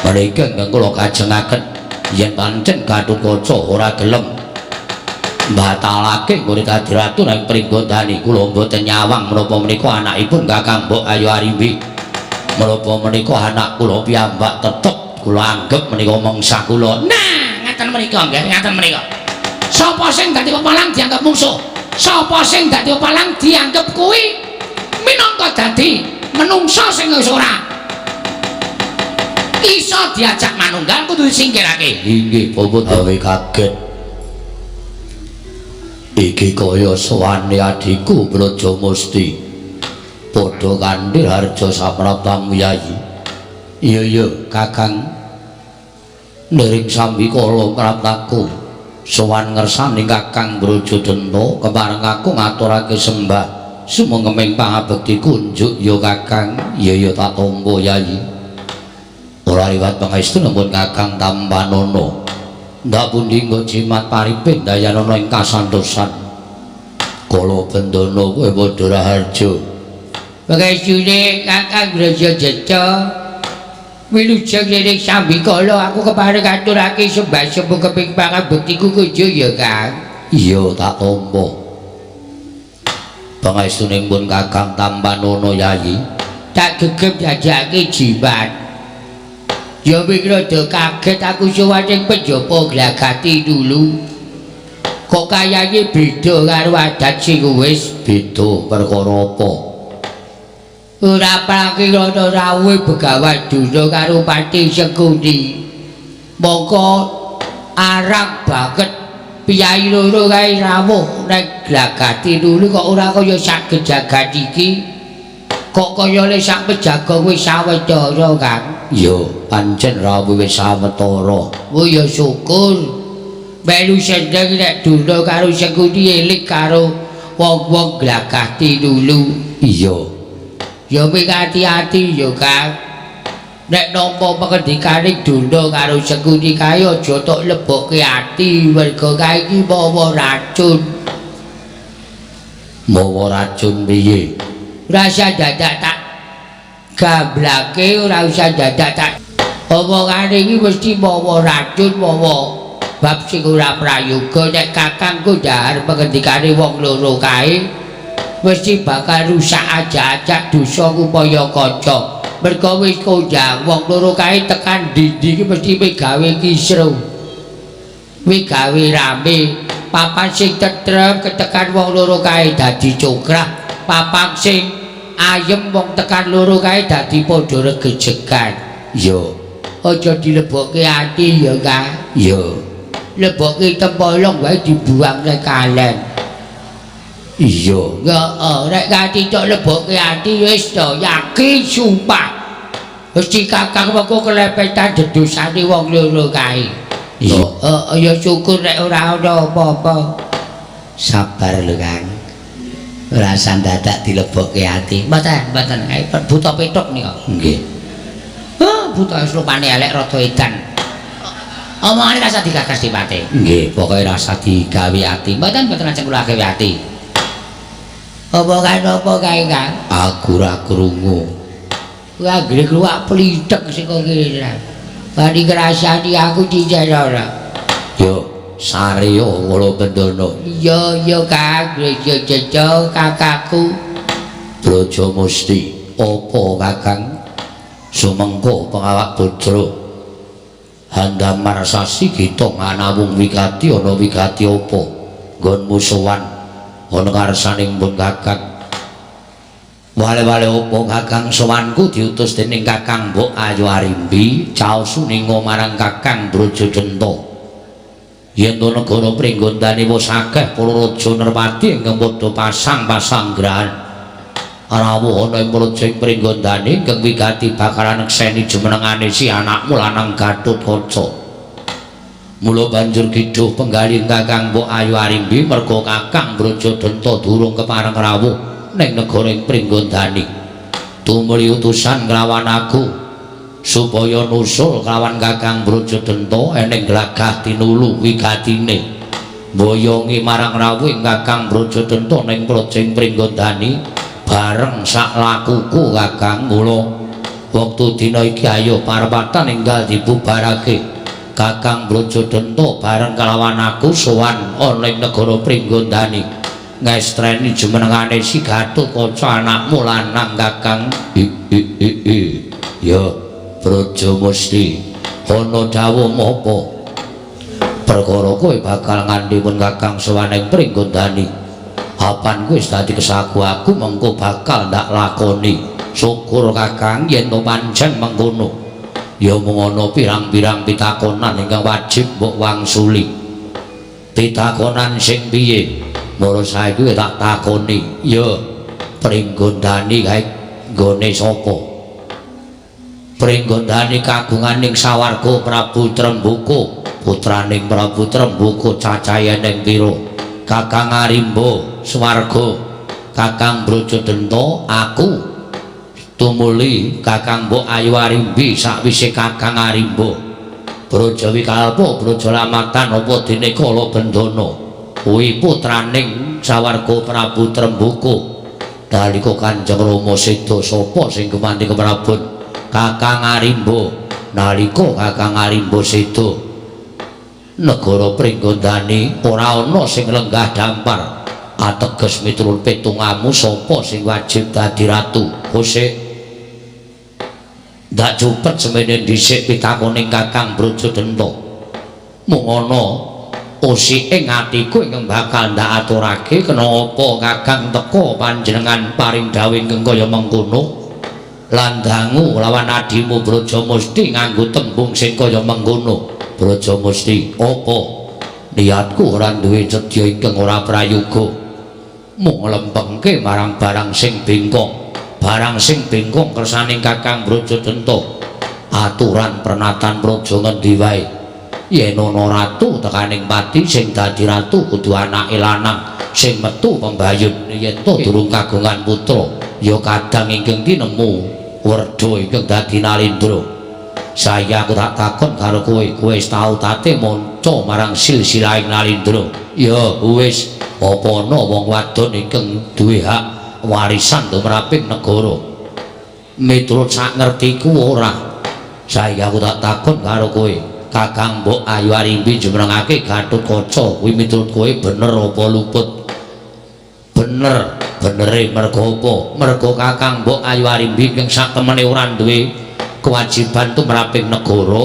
Menika ingkang kula kajengaken yen pancen Gatotkaca ora gelem mbatalake nggone dadi ratu nang Pringgodani, kula mboten nyawang menapa menika anakipun Kakang Mbok Ayu Arimbi. Menapa menika anak kula piyambak tetep kula anggep menika mangsa kula. Nah, ngaten menika nggih, ngaten menika. Sapa sing dadi pepalang dianggep mungsuh? Sapa sing dadi pepalang dianggep kuwi minangka dadi menungsa sing wis ora iso diajak manunggal kudu disingkirake. Inggih, Bapak gawe kaget. Iki kaya sowane adhiku Brajamusti. Padha kandhil harja sapraptamu Yayi. Iya iya, Kakang. Niring sambikala praptaku sowan ngersani Kakang Brajadenta kepareng aku ngaturake sembah sumengkeming pangabekti kunjuk ya Kakang. Iya iya tak tampa Yayi. Ora liwat pangestu namun Kakang tampanana. Ndak pundi nggo jimat paripin dayanana ing kasantosan. Kala bendana kowe padha raharja. Pangestune Kakang Brajadenta wilujeng ning sambikala aku kepareng ngaturake sembah sumengkeming pangabektiku kunjuk ya Kang. Iya tak tampa. Pangestune pun Kakang tampanana Yayi. Tak gegem jajake jimat. Ya wis rada kaget aku sowan ing penjapa Glagati dulu. Kok kayane beda karo adat sing wis beda perkara apa? Ora prake ana rawuhe Begawan Durna karo Patih Sengkuni. Mongko arang banget piyai loro kae rawuh ning Glagati dulu kok ora kaya sak gejagan iki. Kok kaya le sak pejaga wis sawetara, Kang? Iya, pancen rawuh wis sawetara. Oh ya syukur. Melu seneng nek Durna karo Sengkuni eling karo wong-wong Glagati dulu. Iya. Ya wis ati-ati ya, Kang. Nek nampa pengendikane Durna karo Sengkuni kae aja tok lebokke ati, merga kae iki mawa racun. Mawa racun piye? Ora usah dadak tak gamblake, ora usah dadak tak omongane iki mesti mawa racun, mawa bab sing ora prayoga. Nek kakangku dhahar pengendikane wong loro kae mesti bakal rusak ajak-ajak dosa upaya kaca. Merga wis kondang wong loro kae tekan ndi-ndi iki mesti gawe kisruh, wis gawe rame. Papan sing tetrem ketekan wong loro kae dadi cokrah, papan sing ayem wong tekan loro kae dadi padha regejegan. Iya. Aja dilebokke ati ya, Kang. Iya. Lebokke tempolong wae dibuang nang kalen. Iya. Heeh, nek ati tok lebokke ati wis to yakin sumpah. Mesti kakang mengko kelepetan dedosane wong loro kae. Iya. Heeh, ya syukur nek ora ana apa-apa. Sabar lho, Kang. Ora usah dadak dilebokke ati. Mboten, mboten. Buta petuk nika. Nggih. Heh, buta wis rupane elek rada edan. Omongane rasa digagas dipate. Nggih, pokoke rasa digawe ati. Mboten, mboten ajeng kula gawe ati. Omongan apa kae, Kang? Aku ora krungu. Ora anggere kluwak plitek sing kok kene. Bali ngrasani aku cicen ora. Yo, sarya kula bendana. Iya, iya, Kang, Brajadeca kakakku. Brajamusti, apa Kakang? Sumengko pengawak bajra. Handamar sasi gita nganawung wigati ana wigati apa? Nggonmu sowan ana ngarsaning pun Kakang. Wale-wale apa Kakang sowanku diutus dening Kakang Mbok Ayu Arimbi caos suninga marang Kakang Brajadenta. Yen to negara Pringgondani wis akeh para raja nerpati ingkang padha pasang-pasanggrahan. Rawuh ana ing praja ing Pringgondani ingkang wigati bakalan nekseni jumenengane si anakmu lanang Gatotkaca. Mula banjur kidhuh penggalih Kakang Mbok Ayu Arimbi merga Kakang Brajadenta durung kepareng rawuh. ning negara ing Pringgondani. Tumuli utusan nglawan aku supaya nusul kelawan Kakang Brajadenta eneng glagah tinulu wigatine. Boyongi marang rawuh Kakang Brajadenta ning praja ing Pringgondani bareng sak lakuku Kakang. Mula wektu dina iki ayo parepatan enggal dibubarake. Kakang Brajadenta bareng kalawan aku sowan ana ing negara Pringgondani ngestreni jumenengane si Gatotkaca anakmu lanang Kakang. I ya Braja Musti ana dawuh apa perkara kowe bakal nganti pun Kakang sowan ing Pringgondani. Apan kowe wis dadi kesaku aku mengko bakal ndak lakoni. Syukur Kakang yen to pancen mengkono. Ya mung ana pirang-pirang pitakonan ingkang wajib mbok wangsuli. Pitakonan sing piye? Mara saiki tak takoni. Ya Pringgondani kae nggone sapa? Pringgondani kagunganing sawarga Prabu Trembuka, putraning Prabu Trembuka cacahe ning pira? Kakang Arimba swarga, Kakang Brajadenta aku. Tumuli Kakang Mbok Ayu Arimbi sakwise Kakang Arimba. Braja Wikalpa, Braja Lamatan apa dene Kala Bendana kuwi putraning sawarga Prabu Trembuka. Nalika Kanjeng Rama seda sapa sing gumanti keprabon? Kakang Arimba. Nalika Kakang Arimba seda, negara Pringgondani ora ana sing lenggah dampar. Ateges miturut petungamu sapa sing wajib dadi ratu? Kosek ndak cupet semene dhisik pitakone Kakang Brajadenta. Mung ana usike ing atiku ingkang bakal ndak aturake kena apa Kakang teka panjenengan paring dawuh ingkang kaya mengkono lan dangu lawan adimu Braja Musti nganggo tembung sing kaya mengkono. Braja Musti, apa niatku ora duwe sedya ingkang ora prayoga, mung lempengke marang barang sing bengkong. Barang sing bengkong kersaning Kakang Brajadenta. Aturan pernatan praja ngendi wae yen ana ratu tekaning pati sing dadi ratu kudu anake lanang sing metu pembayun. Yen to durung kagungan putra ya kadang ingkang tinemu werda ingkang dadi nalindra. Saya aku tak takon karo kowe, kowe wis tau tate manca marang silsilahing nalindra? Ya wis. Apa ana wong wadon ingkang duwe hak warisan tumraping negara? Miturut sak ngertiku ora. Saiki aku tak takon karo kowe, Kakang Mbok Ayu Arimbi jumenengake Gatotkaca kuwi miturut kowe bener apa luput? Bener. Benere mergo apa? Mergo Kakang Mbok Ayu Arimbi ingkang sak temene ora duwe kewajiban tumraping negara,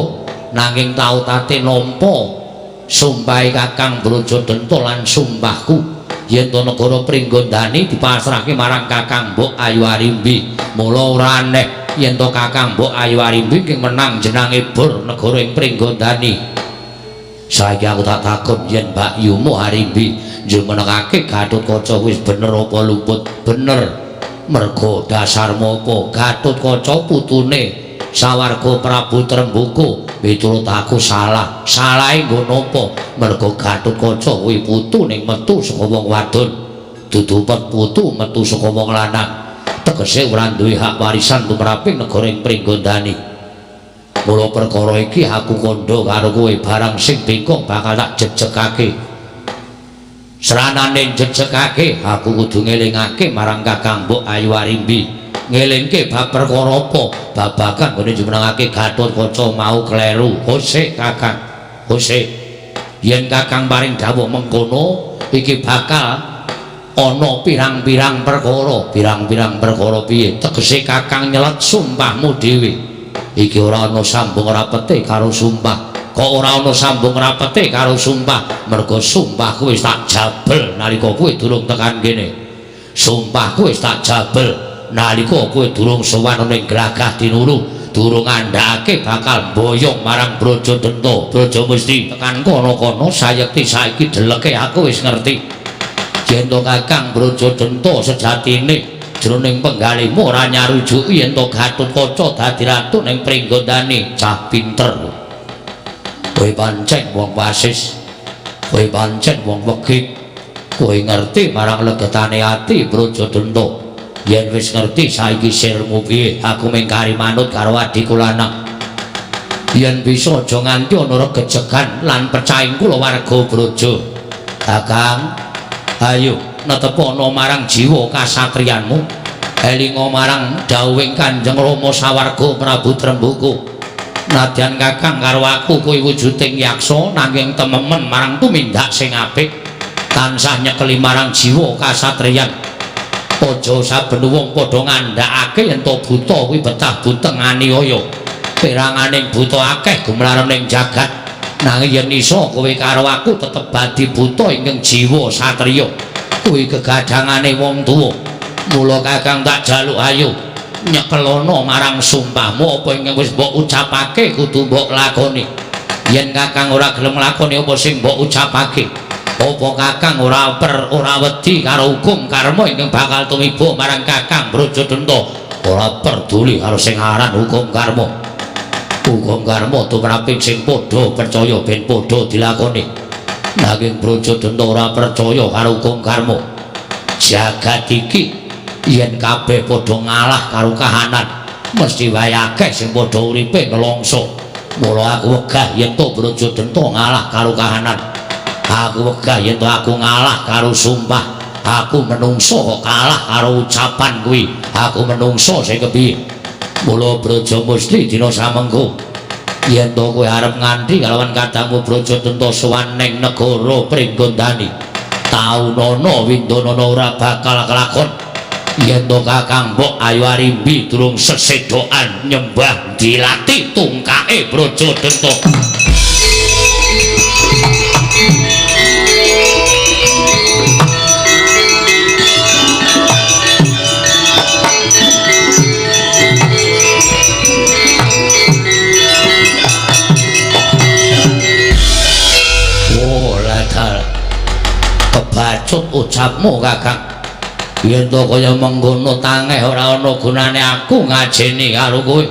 nanging tau tate nampa sumpahe Kakang Brajadenta lan sumpahku yen to negara Pringgondani dipasrahke marang Kakang Mbok Ayu Arimbi. Mula ora aneh yen to Kakang Mbok Ayu Arimbi ingkang menang jenange bor negara ing Pringgondani. Saiki aku tak takon yen Mbak Yumu Arimbi jumenengake Gatotkaca wis bener apa luput? Bener. Mergo dasarmu apa? Gatotkaca putune sawarga Prabu Trembuka. Miturut aku salah. Salahe nggo napa? Mergo Gatotkaca kuwi putu ning metu saka wong wadon, dudu putu metu saka wong lanang. Tegese ora duwe hak warisan tumraping negara ing Pringgondani. Mula perkara iki aku kandha karo kowe, barang sing bengkong bakal tak jejegake. Sranane jejegake aku kudu ngelingake marang Kakang Mbok Ayu Arimbi. Ngelingke bab perkara apa? Babagan nggone jumenengake Gatotkaca mau kleru. Kosek Kakang, kosek. Yen Kakang paring dawuh mengkono iki bakal ana pirang-pirang perkara. Pirang-pirang perkara piye? Tegese Kakang nyelet sumpahmu dhewe. Iki ora ana sambung rapete karo sumpah. Kok ora ana sambung rapete karo sumpah? Mergo sumpahku wis tak jabel nalika kowe durung tekan kene. Sumpahku wis tak jabel nalika kowe durung sowan ning Glagah Tinulu, durung ngandhakake bakal mboyong marang Brajadenta. Braja Musti tekan kono-kono sayekti saiki deleke aku wis ngerti. Yen to Kakang Brajadenta sejatine jroning penggalihmu ora nyarujuki yen to Gatotkaca dadi ratu ning Pringgondani. Cah pinter kowe, pancen wong wasis, kowe pancen wong wegik. Kowe ngerti marang legetane ati Brajadenta. Yen wis ngerti saiki sirmu piye? Aku mengkari manut karo adhiku lanang. Yen bisa aja nganti ana regejegan lan pecahing kulawarga Braja. Kakang, ayo netepono marang jiwa kasatriyanmu. Elinga marang dawuhing Kanjeng Rama sawarga Prabu Tremboko. Nadyan kakang karo aku kuwi wujuding yaksa nanging tememen marang tumindak sing apik, tansah nyekeli marang jiwa kasatriyan. Aja saben wong padha ngandhakake yen to buta kuwi betah buteng aniaya. Peranganing buta akeh gumlarening ning jagat. Nanging yen iso kowe karo aku tetep badi buta ingkang jiwa satriya. Kuwi gegadhangane wong tuwa. Mula kakang tak jaluk ayo nyekelono marang sumpahmu apa ingkang wis mbok ucapake kudu mbok lakoni. Yen kakang ora gelem nglakoni apa sing mbok ucapake, apa kakang ora wedi karo hukum karma ingkang bakal tumiba marang kakang Brajadenta? Ora peduli karo sing aran hukum karma. Hukum karma tumraping sing padha percaya ben padha dilakoni. Nanging Brajadenta ora percaya karo hukum karma. Jagat iki yen kabeh padha ngalah karo kahanan, mesti wae akeh sing padha uripe nelongso. Mula aku wegah yen to Brajadenta ngalah karo kahanan. Aku wegah yen to aku ngalah karo sumpah. Aku menungso kok kalah karo ucapan kuwi. Aku menungso sing kepiye? Mula Braja Musti dina samengko yen to kowe arep nganti kalawan kadangmu Brajadenta sowan ning negara Pringgondani, taunana windanana ora bakal kelakon. Yen to kakang mbok Ayu Arimbi durung sesedokan nyembah dilati tungkake Brajadenta. Oh ladal kebacut ucapmu kakang. Yen to kaya mengkono tangeh ora ana gunane aku ngajeni karo kowe.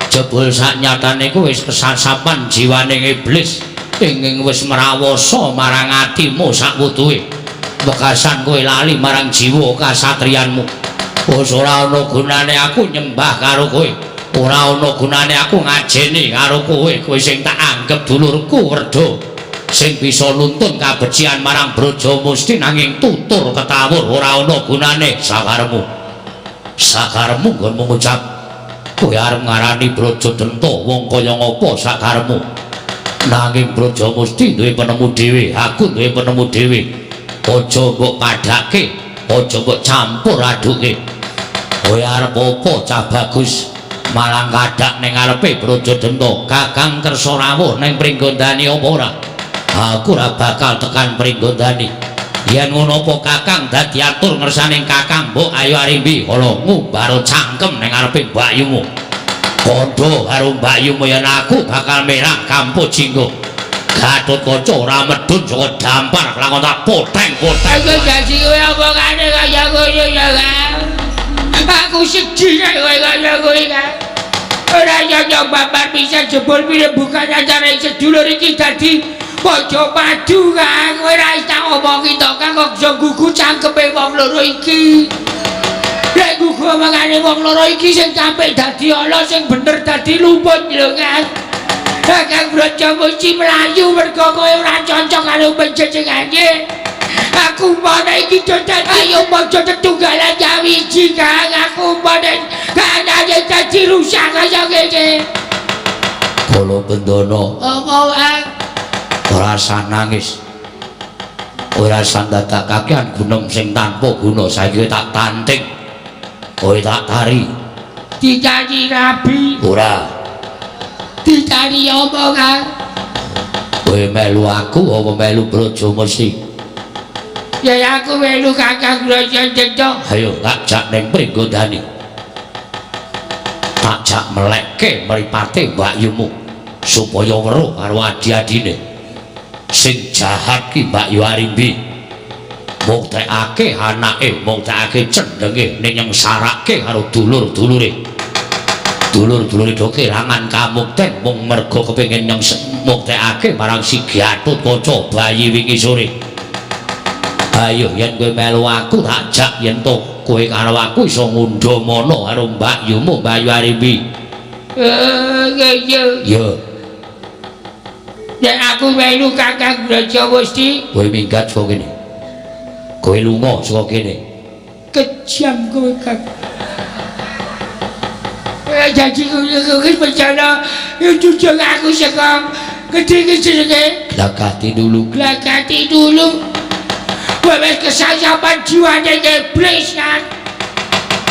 Jebul saknyatane kowe wis kesasapan jiwaning iblis ingkang wis mrawasa marang atimu sakwutuhe. Wekasan kowe lali marang jiwa kasatriyanmu. Wis ora ana gunane aku nyembah karo kowe. Ora ana gunane aku ngajeni karo kowe. Kowe sing tak anggep dulurku werda sing bisa nuntun kabecikan marang Braja Musti nanging tutur ketawur ora ana gunane sakaremu. Sakaremu nggonmu ngucap kowe arep ngarani Brajadenta wong kaya ngapa sakaremu. Nanging Braja Musti duwe penemu dhewe, aku duwe penemu dhewe. Aja mbok padhake, aja mbok campur aduke. Kowe arep apa cah bagus? Malah kadak ning ngarepe Brajadenta. Kakang kersa rawuh ning Pringgondani apa ora? Aku ora bakal tekan Pringgondani. Yen ngono apa kakang dadi atur ngersane kakang mbok Ayu Arimbi kala ngumbaro cangkem ning ngarepe mbakyumu. Kandha karo mbakyumu yen aku bakal merah kampu jinggo. Gatotkaca ora medhun saka dampar lakon tak poteng-poteng. Aku dadi kowe omongane kaya ngono ya, Kang. Aku sedih nek kowe kaya kowe, Kang. Ora nyonyong babar bisa jebul pirebukan antara sedulur iki dadi padha padu, Kang. Kowe ora tak omongi to, Kang, kok iso gugu cangkeme wong loro iki. Lek gugu omongane wong loro iki sing sampe dadi ala, sing bener dadi lumut lho, Kang. Kakang Braja mesti mlayu mergo kowe ora cocok karo panjenengane. Aku umpane iki dadi ayo padha tetunggalan nyawiji, Kang. Aku umpane kanane dadi rusak kaya ngene. Kala bendana. Apa, Kang? Ora usah nangis. Ora usah dadak kakean gunem sing tanpa guna. Saiki tak tanting. Kowe tak tari. Ditari rabi. Ora. Ditari apa, Kang? Kowe melu aku apa melu Braja Musti? Ya aku melu Kakang Brajadenta. Ayo tak jak ning Pringgondani. Tak jak melekke mripate mbakyumu supaya weruh karo adi-adine. Sing jahat ki Mbakyu Arimbi. Muktekake anake, muktekake cendhenge ning nyengsarake karo dulur-dulure. Dulur-dulure do kelangan kamukten mung merga kepengin muktekake marang si Gatotkaca bayi wingi sore. Ayo yen kowe melu aku tak jak yen to kowe karo aku iso ngundha mana karo Mbak Yumu Mbak Yu Arimbi. Iya. Ya. Nek aku melu Kakang Brajamusti, kowe minggat saka kene. Kowe lunga saka kene. Kejam kowe, Kang. Janji kowe bencana jujur aku saka gedhe jenenge Glagati dulu. Glagati dulu. Kowe wis kesayapan jiwane iblis kan.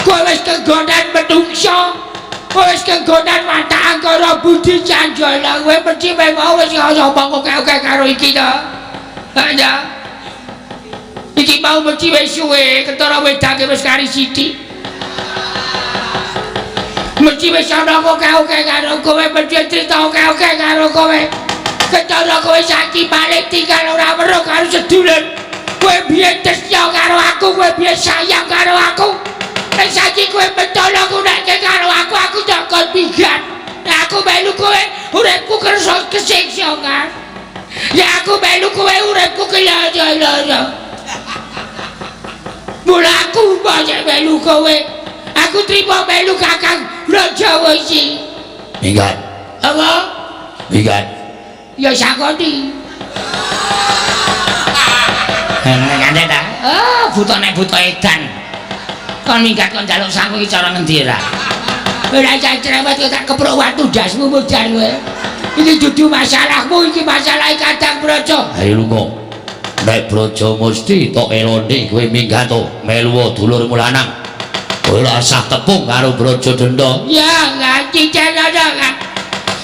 Kowe wis kegonan menungso. Kowe wis kegonan watak angkara budi canjala. Kowe mesti mau wis ngomong oke-oke karo iki to. Ha ya. Iki mau mesti wis suwe ketara wedange wis kari sithik. Mesti wis ana oke-oke karo kowe, mesti crita oke-oke karo kowe. Ketara kowe saiki balik tinggal ora weruh karo sedulur. Kowe biyen tresna karo aku, kowe biyen sayang karo aku. Nek saiki kowe mentolo kunekke karo aku, aku tak kon minggat. Nek aku melu kowe, uripku kersa kesiksa kan. Ya aku melu kowe uripku keloro-loro. Mula aku banyak melu kowe. Aku trimo melu Kakang Brajamusti. Minggat. Apa? Minggat. Ya sakoni. Ngene ta? Ah, buta nek buta edan. Kon minggat kon njaluk sangu iki cara ngendi ra? Ora cerewet kok tak keprok watu ndasmu modar kowe. Iki dudu masalahmu, iki masalah Kakang Braja. Ayo lunga. Nek Brajamusti tok elone kowe minggat to, melu dulurmu lanang. Kowe ora usah tepung karo Braja Denda. Ya, ngaji celana.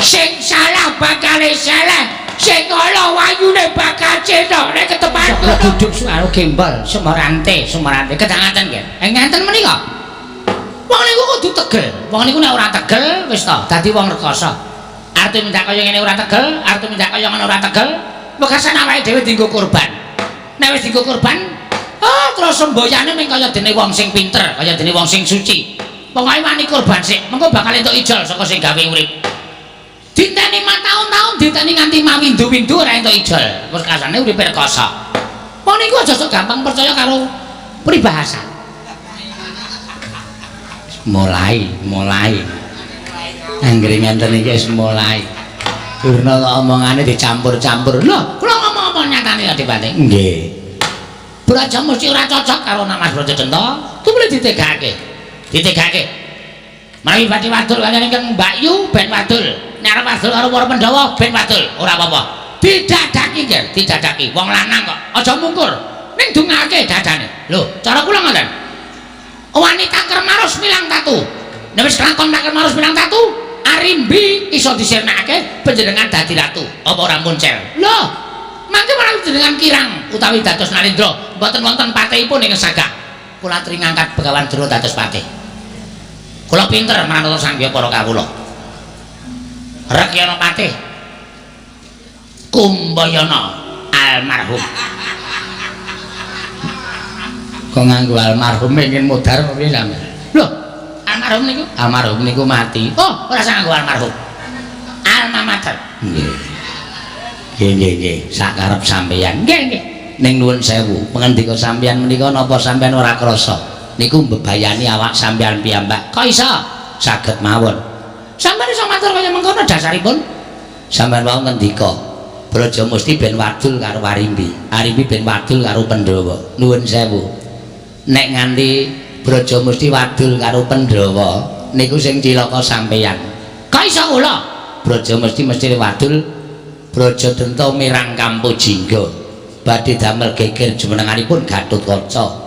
Sing salah bakal salah. Sing ala wayune bakal cetha nek ketepan ngono. Duduk karo gembol semorante, semorante kedangaten nggih. Nganten menika. Wong niku kudu tegel. Wong niku nek ora tegel wis to dadi wong rekoso. Arep minta kaya ngene ora tegel, arep minta kaya ngono ora tegel, wekasan awake dhewe dienggo korban. Nek wis dienggo korban, oh terus semboyane mung kaya dene wong sing pinter, kaya dene wong sing suci. Pokoke wani korban sik, mengko bakal entuk ijol saka sing gawe urip. Diteni tahun-tahun, diteni nganti mawindu-windu ora entuk ijol. Wis kasane uripe rekoso. Wong niku aja sok gampang percaya karo peribahasa. Mulai. Anggere ngenten iki wis mulai. Durna kok omongane dicampur-campur. Lho, kula ngomong apa nyatane ya Adipati? Nggih. Brajamusti ora cocok karo Mas Brajadenta, tumuli ditegake. Ditegake. Menawi badhe wadul kaliyan ingkang Mbak Yu ben wadul. Nek arep wadul karo para Pandhawa ben wadul, ora apa-apa. Didadaki nggih, didadaki. Wong lanang kok aja mungkur. Ning dungake dadane. Lho, cara kula ngoten. Wanita kermaros milang tatu. Nek wis kelakon kermaros milang tatu, Arimbi iso disirnakake panjenengan dadi ratu. Apa ora muncel? Lho, mangke menawi jenengan kirang utawi dados Narendra, mboten wonten patihipun ing sagak. Kula atri ngangkat Begawan Durna dados patih. Kula pinter manut sangya para kawula. Rekyana patih Kumbayana almarhum. Kok nganggo almarhum ingin modar piye sampeyan? Lho, almarhum niku? Almarhum niku mati. Oh, ora usah nganggo almarhum. Alma mater. Nggih. Nggih, nggih, sakarep sampeyan. Nggih, nggih. Ning nuwun sewu, pangendika sampeyan menika napa sampeyan ora krasa? Niku mbebayani awak sampeyan piyambak. Kok iso? Saged mawon. Sampeyan iso matur kaya mengkono dasaripun? Sampeyan wau ngendika, Brajamusti ben wadul karo Arimbi, Arimbi ben wadul karo Pandhawa. Nuwun sewu. Nek nganti Brajamusti wadul karo Pandhawa, niku sing cilaka sampeyan. Kok iso kula? Brajamusti mesti wadul Brajadenta mirang Kampujingga. Badhe damel geger jumenenganipun Gatotkaca.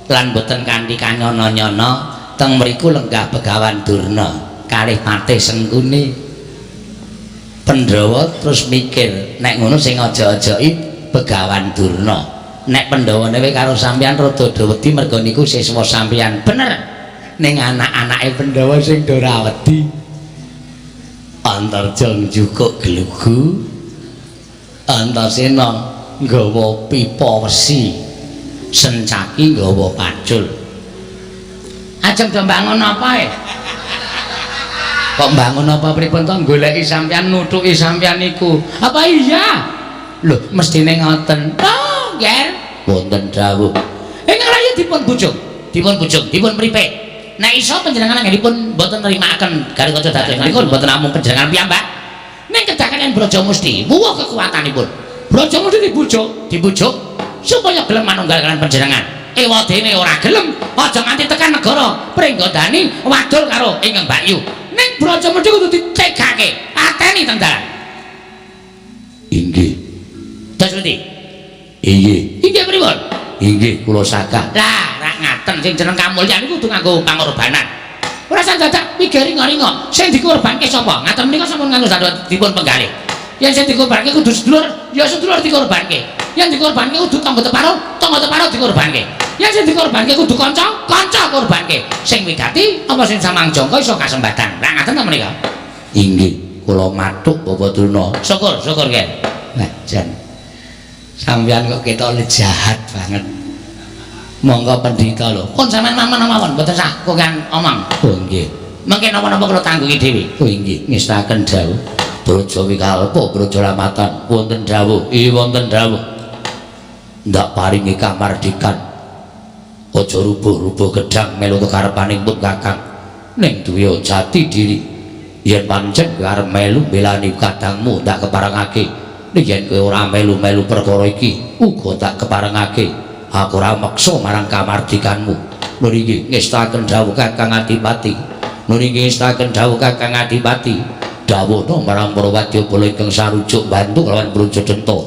Lan boten kanthi kanyana-nyana teng mriku lenggah Begawan Durna kalih patih Sengkuni. Pandhawa terus mikir, nek ngono sing aja-ajoki Begawan Durna. Nek Pandhawane karo sampeyan rada do wedi merga niku siswa sampeyan. Bener. Ning anak-anake Pandhawa sing do ora wedi. Antarja njukuk glugu, Antasena nggawa pipa wesi, Sencaki nggawa pacul. Ajeng do mbangun apa e? Kok mbangun apa pripun to goleki sampeyan nuthuki sampeyan niku? Apa iya? Lho, mestine ngoten. Oh, nggih. Wonten dawuh. Ingkang raya dipun bujung, dipun bujung, dipun pripit. Nek iso panjenengan anggenipun mboten nrimakaken Gatotkaca dados menika mboten namung panjenengan piyambak. Ning kedah kaliyan Brajamusti, wuwuh kekuatanipun. Brajamusti dibujuk, dibujuk supaya gelem manunggal kaliyan panjenengan. Ewadene ora gelem, aja nganti tekan negara Pringgondani wadul karo ingkang Bakyu. Ning Brajamusti kudu ditegake, pateni teng dalan. Inggih. Dos pundi? Inggih. Inggih pripun? Inggih kula sakah. Lah, rak ngaten sing jeneng kamulyan iku kudu nganggo pangorbanan. Ora usah dadak mikir ringo-ringo. Sing dikorbanke sapa? Ngaten menika sampun nganggo sadha dipun penggalih. Yen sing dikorbanke kudu sedulur, ya sedulur dikorbanke. Yen dikorbanke kudu tangga teparo, tangga teparo dikorbanke. Yen sing dikorbanke kudu kanca, kanca korbanke. Sing wigati apa sing samang jangka iso kasembatan. Lah ngaten ta menika? Inggih, kula matuk Bapak Durna. Syukur, syukur nggih. Nah, jan. Sampeyan kok ketok jahat banget. Monggo pendhita lho. Pun sampeyan mawon mawon mboten sah kokan omong. Oh nggih. Mengke napa-napa kula tanggungi dhewe. Oh inggih, ngestaken dawuh. Braja Wikalpa, Braja Lamatan, wonten dawuh. Ih wonten dawuh. Ndak paringi kamardikan. Aja rubuh-rubuh gedang melu kekarepaning pun Kakang. Ning duwe jati diri. Yen pancen kowe arep melu belani kadangmu ndak keparengake. Ning yen kowe ora melu-melu perkara iki, uga tak keparengake. Aku ora meksa marang kamardikanmu. Nur inggih ngestaken dawuh Kakang Adipati. Nur inggih ngestaken dawuh Kakang Adipati. Dawuhna marang para wadyabala ingkang sarujuk bantu kelawan Brajadenta.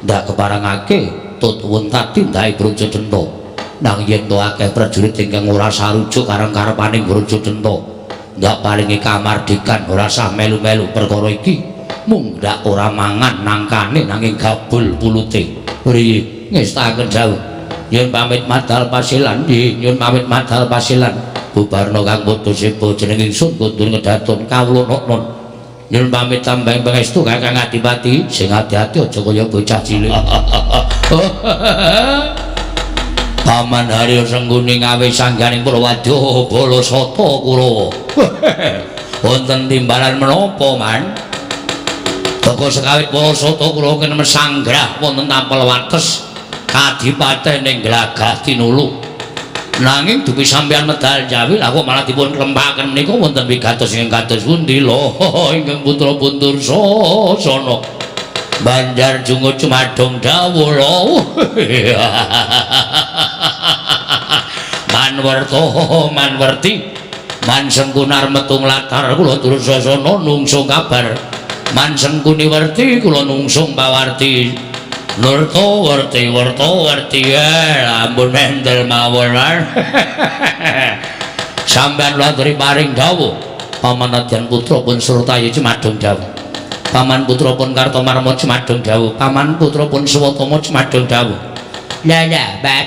Ndak keparengake tut wuntati ndahe Brajadenta. Nang yen to akeh prajurit ingkang ora sarujuk kareng karepaning Brajadenta, ndak paringi kamardikan ora sah melu-melu perkara iki. Mung ndak ora mangan nangkane nanging gabul pulute. Nggih, ngestaken dawuh. Nyun pamit madal pasilan, nggih, nyun pamit madal pasilan. Bubarna kang padha seba jeneng ingsun kundur ngedaton kawula noknon. Nyun pamit tambahing pangestu Kakang Adipati, sing ati-ati aja kaya bocah cilik. Paman Haryo Sengguni ngawe sangganing Purwadya Bala Sata Kurawa. Wonten timbalan menapa, Man? Toko sekawit Bala Sata Kurawa kene sanggrah wonten tampel wates kadipaten ing Glagah Tinulu. Nanging dupi sampeyan medal jawi lha kok malah dipun klempaken menika wonten wigatos ingkang kados pundi lho ingkang putra Puntursasana. Banjar jungut cumadung dawuh lho. Manwerta manwerti man sengkunar metu nglatar kula Dursasana nungsung kabar. Man sengkuni werti kula nungsung pawarti. Nurta werti werta werti ampun mendel mawon. Sampeyan laturi paring dawuh. Paman Adyan putra pun Surtaya cumadung dawuh. Paman putra pun Kartomarma cumadung dawuh. Paman putra pun Swatama cumadung dawuh. Lah lah, Pak.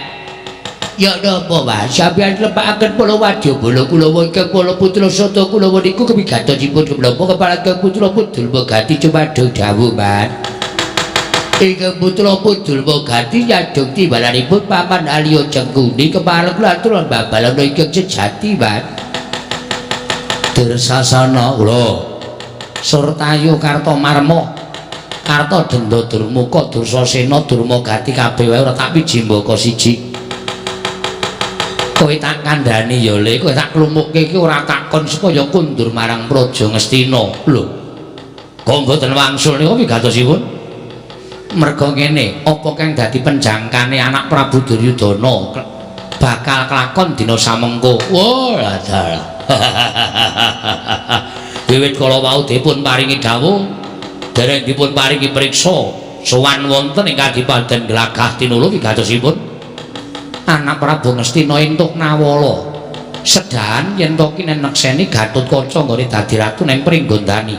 Ya napa, Mas? Sampeyan lepakaken para wadyabala kula ingkang para putra Sata kula niku kewigatosipun menapa kepala putra Pudulmagati cumadung dawuh, Mas. Ingkang putra Pudulmagati nyadong timbalanipun Paman Alya Cengkuni kepala kula aturan babalana ingkang sejati, Mas. Dursasana kula Surtayu Kartomarma Karta Denda Durmuka Dursasena Durmagati kabeh wae ora tak wijimbaka siji. Kowe tak kandhani ya Le, kowe tak klumukke iki ora takon supaya kundur marang Praja Ngastina. Lho. Kok mboten wangsul niku wigatosipun? Merga ngene, apa kang dadi penjangkane anak Prabu Duryudana bakal kelakon dina samengko. Wah, dalah. Wiwit kala wau dipun paringi dawuh, dereng dipun paringi priksa sowan wonten ing Kadipaten Glagah Tinulu wigatosipun anak Prabu Ngastina entuk nawala sedahan yen to kinen nekseni Gatotkaca nggone dadi ratu ning Pringgondani.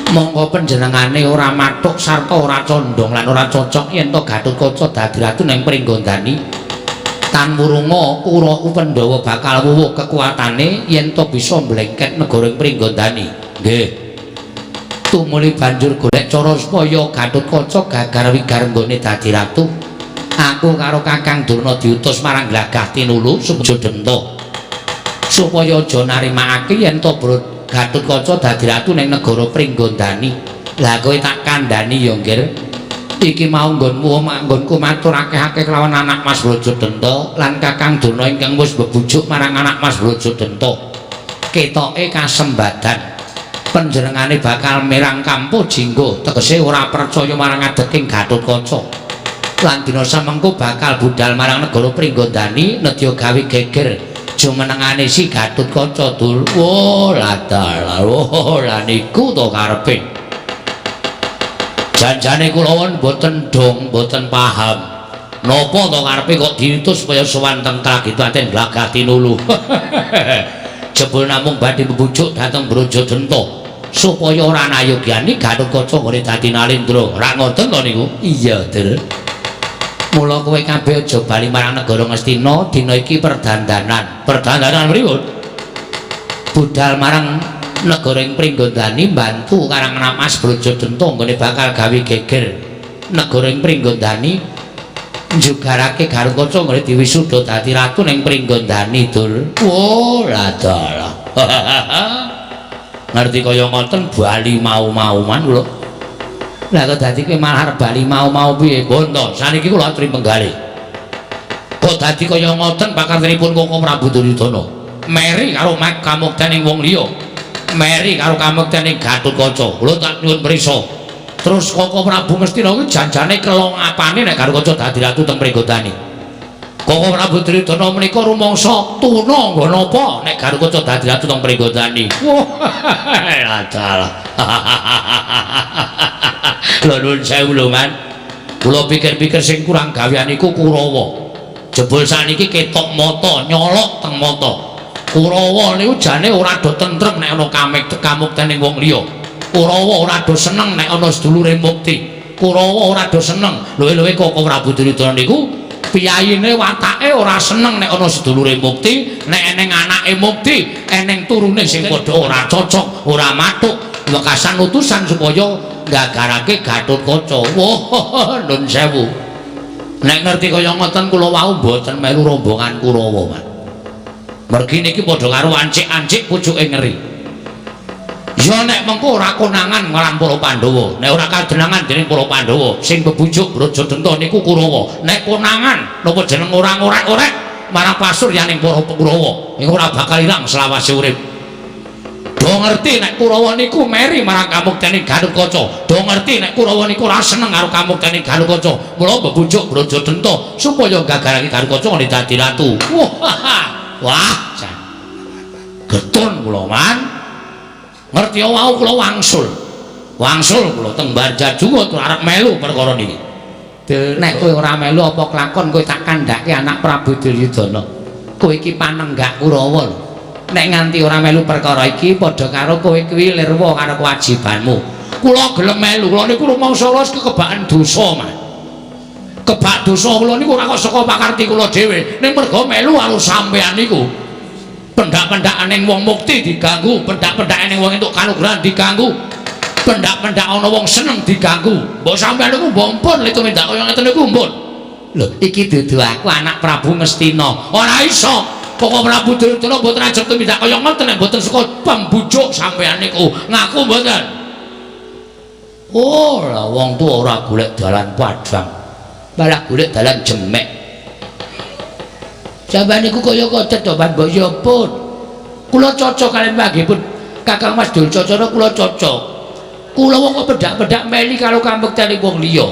Monggo panjenengane ora mathuk sarta ora condong lan ora cocok yen to Gatotkaca dadi ratu ning Pringgondani. Tan wurunga Kurawa Pandhawa bakal wuwuh kekuatane yen to bisa mlengket negara Pringgondani. Nggih. Tumuli banjur golek cara supaya Gatotkaca gagar wigar nggone dadi ratu. Aku karo Kakang Durna diutus marang Glagah Tinulu Sujadenta supaya aja narimakake yen to Gatotkaca dadi ratu ning negara Pringgondani. Lah kowe tak kandhani ya, Nggir. Iki mau nggonmu nggonku matur akeh-akeh kelawan anak Mas Brajadenta lan Kakang Durna ingkang wis bebujuk marang anak Mas Brajadenta. Ketoke kasembadan panjenengane bakal mirang kampuh jinggo, tegese ora percaya marang adeking Gatotkaca. Lan dina samengko bakal budal marang negara Pringgondani nedya gawe geger jumenengane si Gatotkaca dul. Oh, lah oh, lah niku to karepe. Janjane kula won mboten dong, mboten paham. Napa to karepe kok diutus supaya sowan teng Kagipaten Glagah Tinulu. Jebul namung badhe mbujuk dhateng Brajadenta supaya ora nayogyani Gatotkaca nggone dadi Nalendra. Ora ngoten to niku? Iya, Dul. Mula kowe kabeh aja bali marang negara Ngastina, dina iki perdandanan. Perdandanan pripun? Budal marang negara ing Pringgondani mbantu karang Mas Brajadenta nggone bakal gawe geger negara ing Pringgondani njugarake Gatotkaca nggone diwisuda dadi ratu ning Pringgondani, Dul. Oh, lah dalah. Ngerti kaya ngoten bali mau-mauman kula. Lah kok dadi kowe malah arep bali mau-mau piye? Bonto, saniki kula aturi penggalih. Kok dadi kaya ngoten pakartinipun Koko Prabu Duryudana. Meri karo kamuktening wong liya. Meri karo kamuktening Gatotkaca. Kula tak nyuwun prisa. Terus Koko Prabu Ngastina kuwi janjane kelongapane nek Gatotkaca dadi ratu teng Pringgondani. Koko Prabu Duryudana menika rumangsa tuna nggo napa nek Gatotkaca dadi ratu teng Pringgondani. Wah, dalah. Lho nuwun sewu lho, Man. Kula pikir-pikir sing kurang gawean iku Kurawa. Jebul saniki ketok mata, nyolok teng mata. Kurawa niku jane ora do tentrem nek ana kamuktening wong liya. Kurawa ora do seneng nek ana sedulure mukti. Kurawa ora do seneng. Luwe-luwe Koko Prabu Duryudana niku piyayine watake ora seneng nek ana sedulure mukti, nek eneng anake mukti, eneng turune sing padha ora cocok, ora matuk, wekasan utusan supaya gagarake Gatotkaca. Wah, nun sewu. Nek ngerti kaya ngoten kula wau mboten melu rombongan Kurawa, Mas. Mergi niki padha karo ancik-ancik pucuke ngeri. Ya nek mengko ora konangan marang para Pandhawa, nek ora kadenangan dening para Pandhawa, sing bebujuk Brajadenta niku Kurawa. Nek konangan napa jeneng ora ngorek-orek marang pasuryaning para Kurawa, iku ora bakal ilang selawase urip. Do ngerti nek Kurawa niku meri marang kamuktene Gatotkaca. Do ngerti nek Kurawa niku ora seneng karo kamuktene Gatotkaca. Mula bebujuk Brajadenta supaya gagarake Gatotkaca ngene dadi ratu. Wah, wah, getun kula, Man. Ngerti wau kula wangsul. Wangsul kula teng Barjajungut arep melu perkara niki. Nek kowe ora melu apa kelakon kowe tak kandhake anak Prabu Duryudana. Kowe iki panenggak Kurawa lho. Nek nganti ora melu perkara iki padha karo kowe kuwi lirwa karo kewajibanmu. Kula gelem melu, kula niku rumangsa kula kekebakan dosa, Mas. Kebak dosa kula niku ora kok saka pakarti kula dhewe, ning merga melu karo sampean niku. Pendak-pendakane wong mukti diganggu, pendak-pendakane wong entuk kanugrahan diganggu. Pendak-pendak ana wong seneng diganggu. Mbok sampean niku mbok mpun le tumindak kaya ngeten niku mpun. Lho, iki dudu aku anak Prabu Ngastina. Ora iso. Koko Prabu Duryudana mboten ajeng tumindak kaya ngoten nek mboten saka pembujuk sampean niku. Ngaku mboten? Oh, lah wong tuwa ora golek dalan padhang. Malah golek dalan jemek. Sampeyan niku kaya kocet to, Mbak Mbok ya pun. Kula cocok kaliyan panggihipun Kakang Mas Durcacana kula cocok. Kula wong kok pedhak-pedhak meli karo kamuktene wong liya.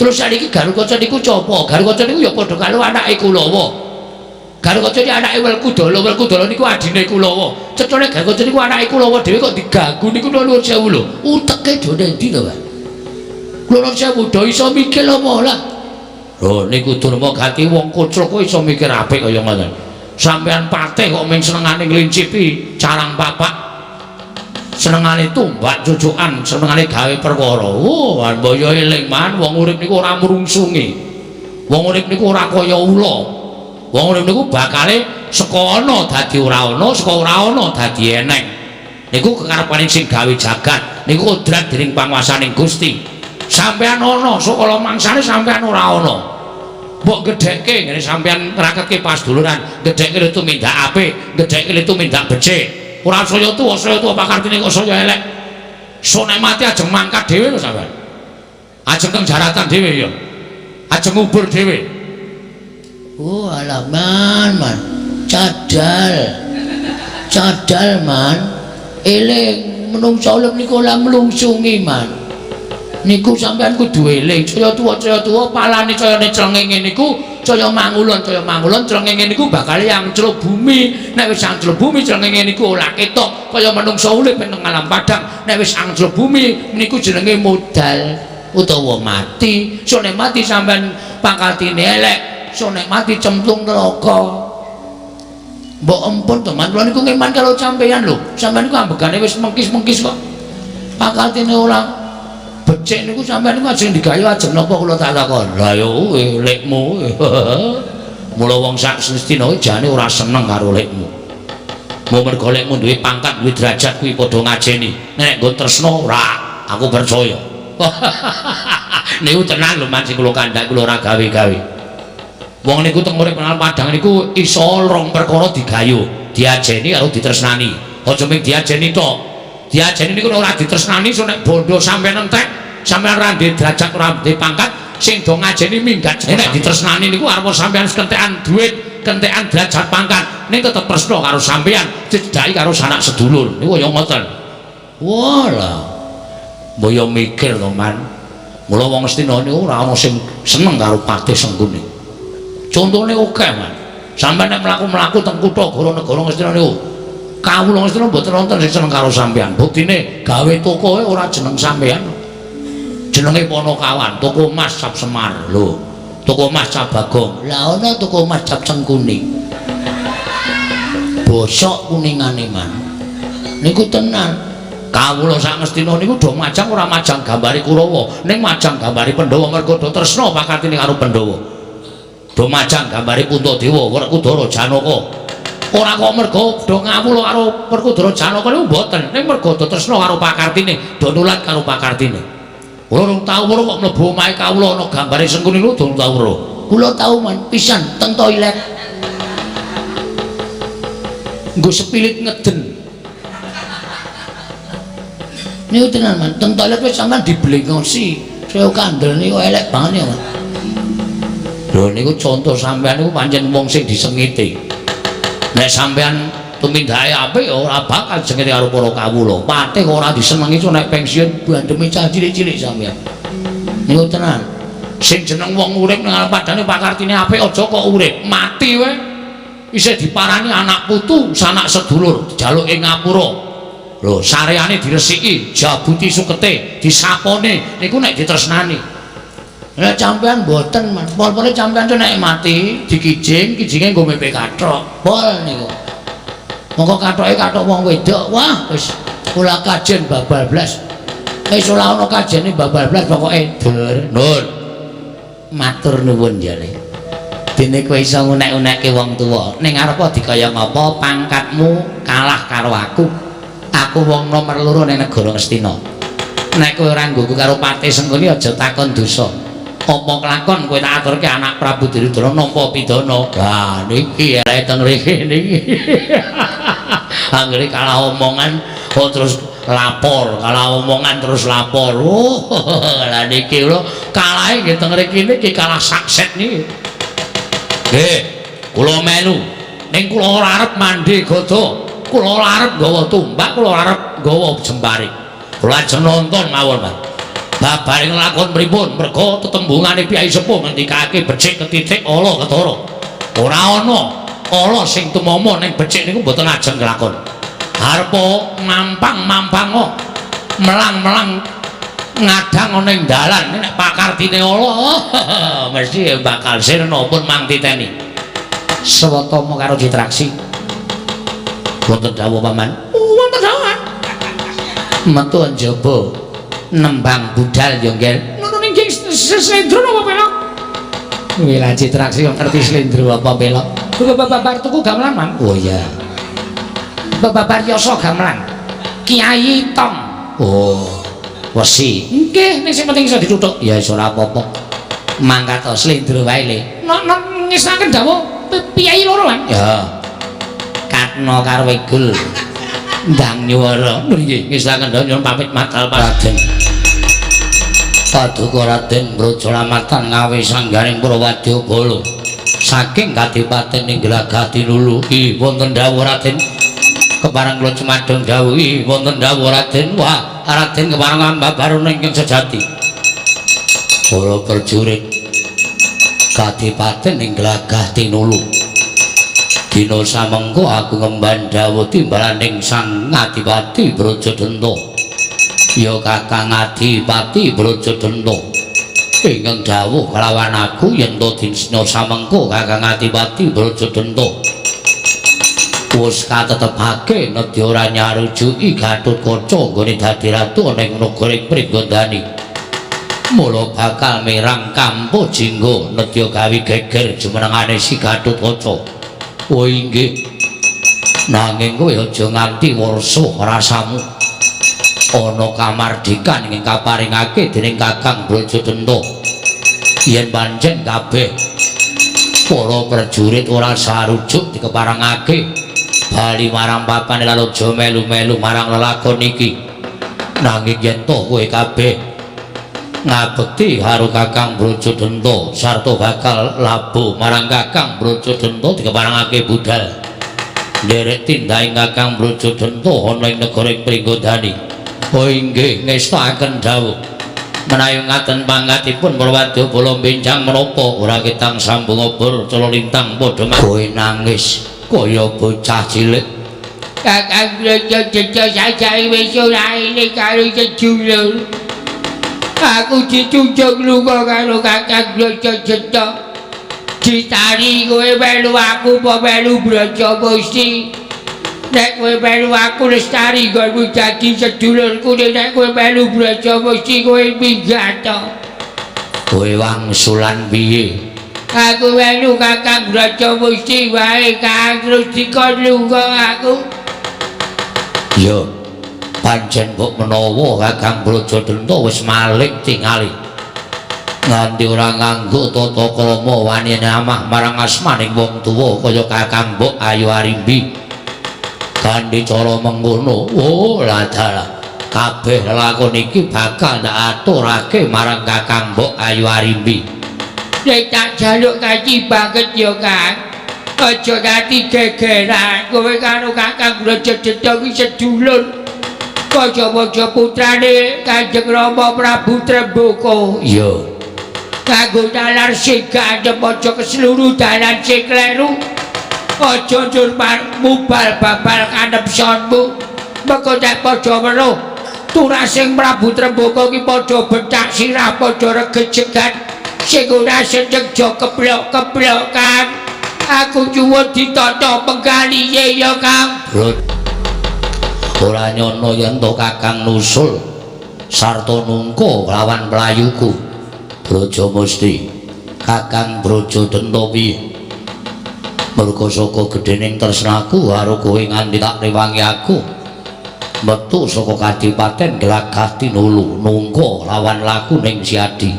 Terus saniki Gatotkaca niku copo? Gatotkaca niku ya padha karo anake Kulawa. Gatotkaca iki anake Werkudara, Werkudara niku adine Kulawa. Cecone Gatotkaca niku anake Kulawa dhewe kok diganggu niku nuwun sewu lho. Uteke do endi to, Pak? Kula nuwun sewu do iso mikir apa lah. Lho niku Durma Gati wong kocrok kok iso mikir apik kaya ngoten. Sampeyan patih kok mung senengane nglincipi carang papak. Senengane tumbak cucukan, senengane gawe perkara. Oh, mbaya eling man wong urip niku ora mrungsungi. Wong urip niku ora kaya ula. Wong urip niku bakale saka ana dadi ora ana, saka ora ana dadi eneng. Niku kekarepane sing gawe jagat, niku kodrat dening panguwasaning Gusti. Sampeyan ana, sakala mangsane sampeyan ora ana. Mbok gedhekke ngene sampeyan ngraketke pasduluran, gedhekke le tumindak apik, gedhekke le tumindak becik. Ora saya tuwa pakartine kok saya elek. Sok nek mati ajeng mangkat dhewe lho sampeyan. Ajeng teng jaratan dhewe ya. Ajeng ngubur dhewe. Oh alah man, man. Cadal. Cadal man. Eling menungsa urip niku ora mlungsungi man. Niku sampean kudu eling, caya tuwa palane cayane srengenge niku caya mangulon srengenge niku bakal angcluk bumi. Nek wis angcluk bumi srengenge niku ora ketok kaya menungsa urip ing alam padang. Nek wis angcluk bumi niku jenenge modal utawa mati. So nek mati sampean pangkatine elek, so nek mati cemplung neraka. Mbok empun to man, kula niku ngeman karo sampean lho. Sampean niku ambegane wis mengkis-mengkis kok. Pangkatine ora becik niku sampean niku ajeng digawe ajeng napa kula tak takon. Lah ya kuwi lekmu. Mula wong sak Ngastina jane ora seneng karo lekmu. Mung mergo lekmu duwe pangkat, duwe derajat kuwi padha ngajeni. Nek nggo tresna ora, aku percaya. Niku tenan lho man sing kula kandhak kula ora gawe-gawe. Wong niku teng urip nang padang niku iso rong perkara digayu, diajeni karo ditresnani. Aja mung diajeni tok. Diajeni niku ora ditresnani, so nek bondo sampean entek, sampean ora ndek derajat, ora ndek pangkat, sing do ngajeni minggat. Nek ditresnani niku arep sampean kentekan duit, kentekan derajat pangkat, ning tetep tresna karo sampean, dicedhaki karo sanak sedulur. Niku kaya ngoten. Wah lah. Mbok yo mikir to, Man. Mula wong Ngastina niku ora ana sing seneng karo Patih Sengkuni. Contone akeh, Man. Sampeyan nek mlaku-mlaku teng kutha negara Ngastina niku, kawula Ngastina mboten wonten sing seneng karo sampeyan. Buktine gawe tokoe ora jeneng sampeyan. Jenenge Ponokawan, toko emas Cap Semar lho. Toko emas Cap Bagong. Lah ana toko emas Cap Sengkuni. Bosok kuningane, Man. Niku tenan. Kawula sak Ngastina niku do majang ora majang gambare Kurawa, ning majang gambare Pandhawa mergo do tresna pakatine karo Pandhawa. Do majang gambare Puntadewa, Werkudara, Janaka. Ora kok mergo do ngawula karo Werkudara Janaka niku mboten, ning mergo do tresna karo pakartine, do nulat karo pakartine. Kula urung tau weruh kok mlebu omahe kawula ana gambare Sengkuni niku durung tau weruh. Kula tau man pisan teng toilet. Nggo sepilit ngeden. Niku tenan man, teng toilet wis sampean diblengosi. Saya kandel niku elek banget ya, Man. Lho niku conto sampean niku pancen wong sing disengiti. Nek sampean tumindake apik ora bakal disengiti karo para kawula. Patih ora disenengi nek pensiun bandeme cah cilik-cilik sampean. Niku tenan. Sing jeneng wong urip nang alam padane pakartine apik aja kok urip, mati wae. Isih diparani anak putu, sanak sedulur, dijaluke ngapura. Lho, sareane diresiki, jabuti sukete, disapone niku nek ditresnani. Nek sampean mboten, Man. Pol-pole sampean nek mati dikijing, kijinge nggo mepe kathok. Pol niku. Monggo kathoke kathok wong wedok. Wah, wis ora kajen babal blas. Wis ora ana kajene babal blas pokoke dur. Nur. Matur nuwun ya, Le. Dene kowe iso ngunek-unekke wong tuwa. Ning arep dikaya ngapa pangkatmu kalah karo aku. Aku wong nomor loro ning negara Ngastina. Nek kowe ora nggugu karo Patih Sengkuni aja takon dosa. Apa kelakon kowe tak aturke anak Prabu Duryudana nampa pidana. Lah niki elek teng mriki niki. Anggere kalah omongan oh terus lapor, kalah omongan terus lapor. Oh, lah niki lho kalahe nggih teng mriki niki kalah sakset niki. Nggih, kula melu. Ning kula ora arep mandi gada. Kula ora arep nggawa tumbak, kula ora arep nggawa jembaring. Kula ajeng nonton mawon, Mas. Babaring lakon pripun? Merga tetembungane Kyai Sepuh ngendikake becik ketitik ala ketara. Ora ana ala sing tumama ning becik niku mboten ajeng kelakon. Arepa mampang-mampang melang-melang ngadang ana ing dalan nek pakartine ala mesti bakal sirna pun mang titeni. Sawetama karo Citraksi. Wonten dawuh paman. Wonten dawuh. Metu njaba nembang budal yo nggih. Ngono ning slendro napa pelok? Wila Citraksi kok ngerti slendro apa pelok? Babar tuku gamelan, Man. Oh iya. Babar yasa gamelan. Kiai Tong. Oh. Wesi. Nggih, ning sing penting iso dituthuk. Ya iso ora apa-apa. Mangkat to slendro wae le. Nek ngesaken dawuh piyai loro, Man. Ya. Katno karo Wigul. Ndang nyuwara. Nggih, ngesaken dawuh nyuwun pamit matal Raden. Paduka Raden Brajalamatan ngawe sanggaring para wadyabala saking kadipaten ing Glagah Tinulu. Wonten dawuh Raden kepareng kula cumadong dawuhi. Wonten dawuh Raden. Wah, Raden kepareng ambabaruna ingkang sejati. Para prajurit kadipaten ing Glagah Tinulu, dina samengko aku ngemban dawuh timbalaning Sang Adipati Brajadenta. Ya Kakang Adipati Brajadenta ingkang dawuh kelawan aku yen to dina samengko Kakang Adipati Brajadenta wis katetepake nedya ora nyarujuki Gatotkaca nggone dadi ratu ana ing negara Pringgondani. Mula bakal mirang kampuh jingga nedya gawe geger jumenengane si Gatotkaca. Oh inggih. Nanging kowe aja nganti wersuh rasamu. Ana kamardikan ingkang kaparingake dening Kakang Brajadenta. Yen pancen kabeh para prajurit ora sarujuk dikeparengake bali marang papane lalu aja melu-melu marang lelakon iki. Nanging yen to kowe kabeh ngabekti karo Kakang Brajadenta sarta bakal labuh marang Kakang Brajadenta dikeparengake budal nderek tindake Kakang Brajadenta ana ing negara Pringgondani. Oh inggih, ngestakaken dawuh. Menawi ngaten pangkatipun para wadyabala benjang menapa ora ketang sambung obor cala lintang padha kowe nangis kaya bocah cilik. Kakang Brajadenta sajae wis ora eling karo sedulur. Aku ditunjuk lunga karo Kakang Brajadenta. Ditari kowe melu aku apa melu Brajamusti? Nek kowe melu aku lestari nggonmu dadi sedulurku, nek kowe melu Brajamusti kowe minggat to. Kowe wangsulan piye? Aku melu Kakang Brajamusti wae Kang, terus dikon lunga aku. Ya, pancen mbok menawa Kakang Brajadenta wis malik tingali. Nganti ora nganggo tata krama wani amah marang asmaning wong tuwa kaya Kakang Mbok Ayu Arimbi. Kanthi cara mengkono, oh ladalah kabeh lelakon iki bakal tak aturake marang Kakang Mbok Ayu Arimbi. Nek tak jaluk kaci banget ya Kang. Aja nganti gegeran kowe karo Kakang Brajadenta iki sedulur. Kaca-kaca putrane Kanjeng Rama Prabu Tremboko. Iya. Kanggo nalar sing gandhem aja keseluruh dalan sing kleru. Aja njur mubal babal kanepsonmu. Mengko nek padha weruh turasing Prabu Tremboko ki padha bethak sirah padha regejegan sing ora seneng aja keblok-keblok Kang. Aku nyuwun ditata penggalihe ya Kang. Ora nyono yen to Kakang nusul sarta nungko lawan mlayuku. Brajamusti, Kakang Brajadenta piye? Merga saka gedhening tresnaku karo kowe nganti tak rewangi aku metu saka kadipaten Glagah Tinulu nungko lawan laku ning Siadi.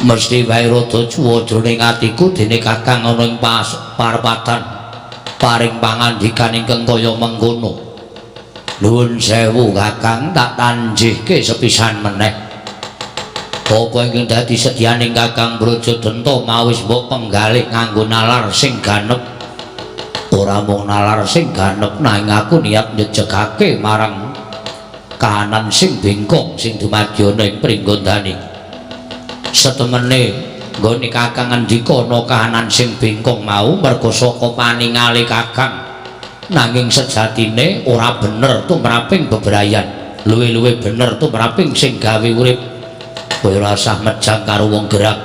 Mesti wae rada cuwa jroning atiku dene Kakang ana ing parepatan paring pangandikan ingkang kaya mengkono. Nuwun sewu Kakang, tak tanjihke sepisan meneh. Apa ingkang dadi sedyaning Kakang Brajadenta mawis mbok penggalih nganggo nalar sing ganep. Ora mung nalar sing ganep, nanging aku niat njejegake marang kahanan sing bengkong sing dumadi ana ing Pringgondani. Setemene nggone Kakang ngendika ana kahanan sing bengkong mau merga saka paningale Kakang. Nanging sejatine ora bener tumraping bebrayan, luwih-luwih bener tumraping sing gawe urip. Kowe ora usah mejang karo wong gerak.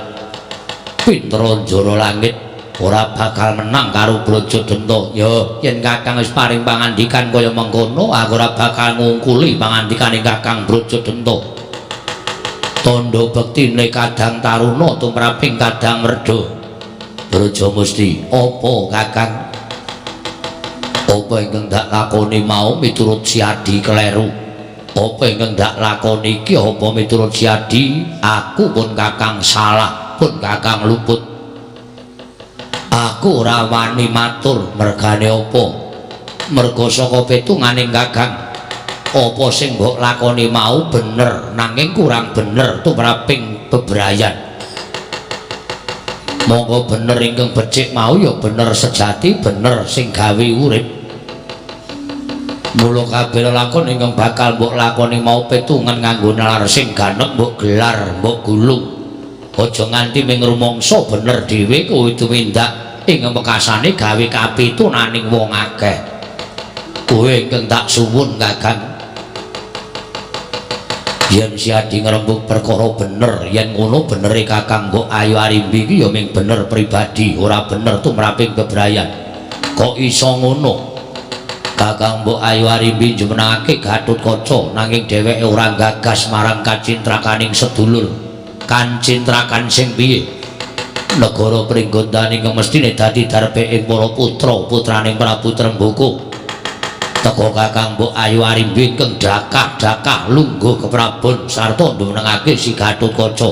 Pinter njara langit ora bakal menang karo Brajadenta. Ya, yen Kakang wis paring pangandikan kaya mengkono, aku ora bakal ngungkuli pangandikane Kakang Brajadenta. Tandha bektine kadang taruna tumraping kadang werda. Brajamusti, apa Kakang? Apa ingkang dak lakoni mau miturut Siadi kleru? Apa ingkang dak lakoni iki apa miturut Siadi? Aku pun Kakang salah, pun Kakang luput. Aku ora wani matur mergane apa? Merga saka petunganing Kakang Apa sing mbok lakoni mau bener nanging kurang bener tumraping bebrayan. Monggo bener ingkang becik mau ya bener sejati, bener sing gawe urip. Mula kabeh lelakon ingkang bakal mbok lakoni mau petungan nganggo nalar sing ganep mbok gelar, mbok gulung. Aja nganti ming rumangsa bener dhewe kowe tumindak ing wekasane gawe kapitunaning wong akeh. Kowe ingkang tak suwun Kakang. Yen si Adi ngrembug perkara bener, yen ngono benere Kakang Mbok Ayu Arimbi iki ya ming bener pribadi, ora bener tumraping bebrayan. Kok iso ngono? Kakang Mbok Ayu Arimbi jumenengake Gatotkaca nanging dheweke ora gagas marang kacintrakaning sedulur. Kancintrakan sing piye? Negara Pringgondani ingkang mestine dadi darbeking para putra-putraning Prabu Tremboko. Teka Kakang Mbok Ayu Arimbi ingkang dakah-dakah lungguh keprabon sarta ndumenengake si Gatotkaca.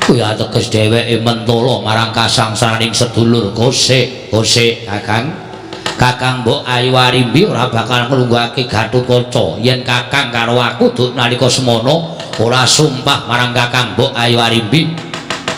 Kuwi ateges dheweke mentala marang kasangsaraning sedulur. Kosek, kosek Kakang. Kakang Mbok Ayu Arimbi ora bakal nglungguhake Gatotkaca yen Kakang karo aku duk nalika semono ora sumpah marang Kakang Mbok Ayu Arimbi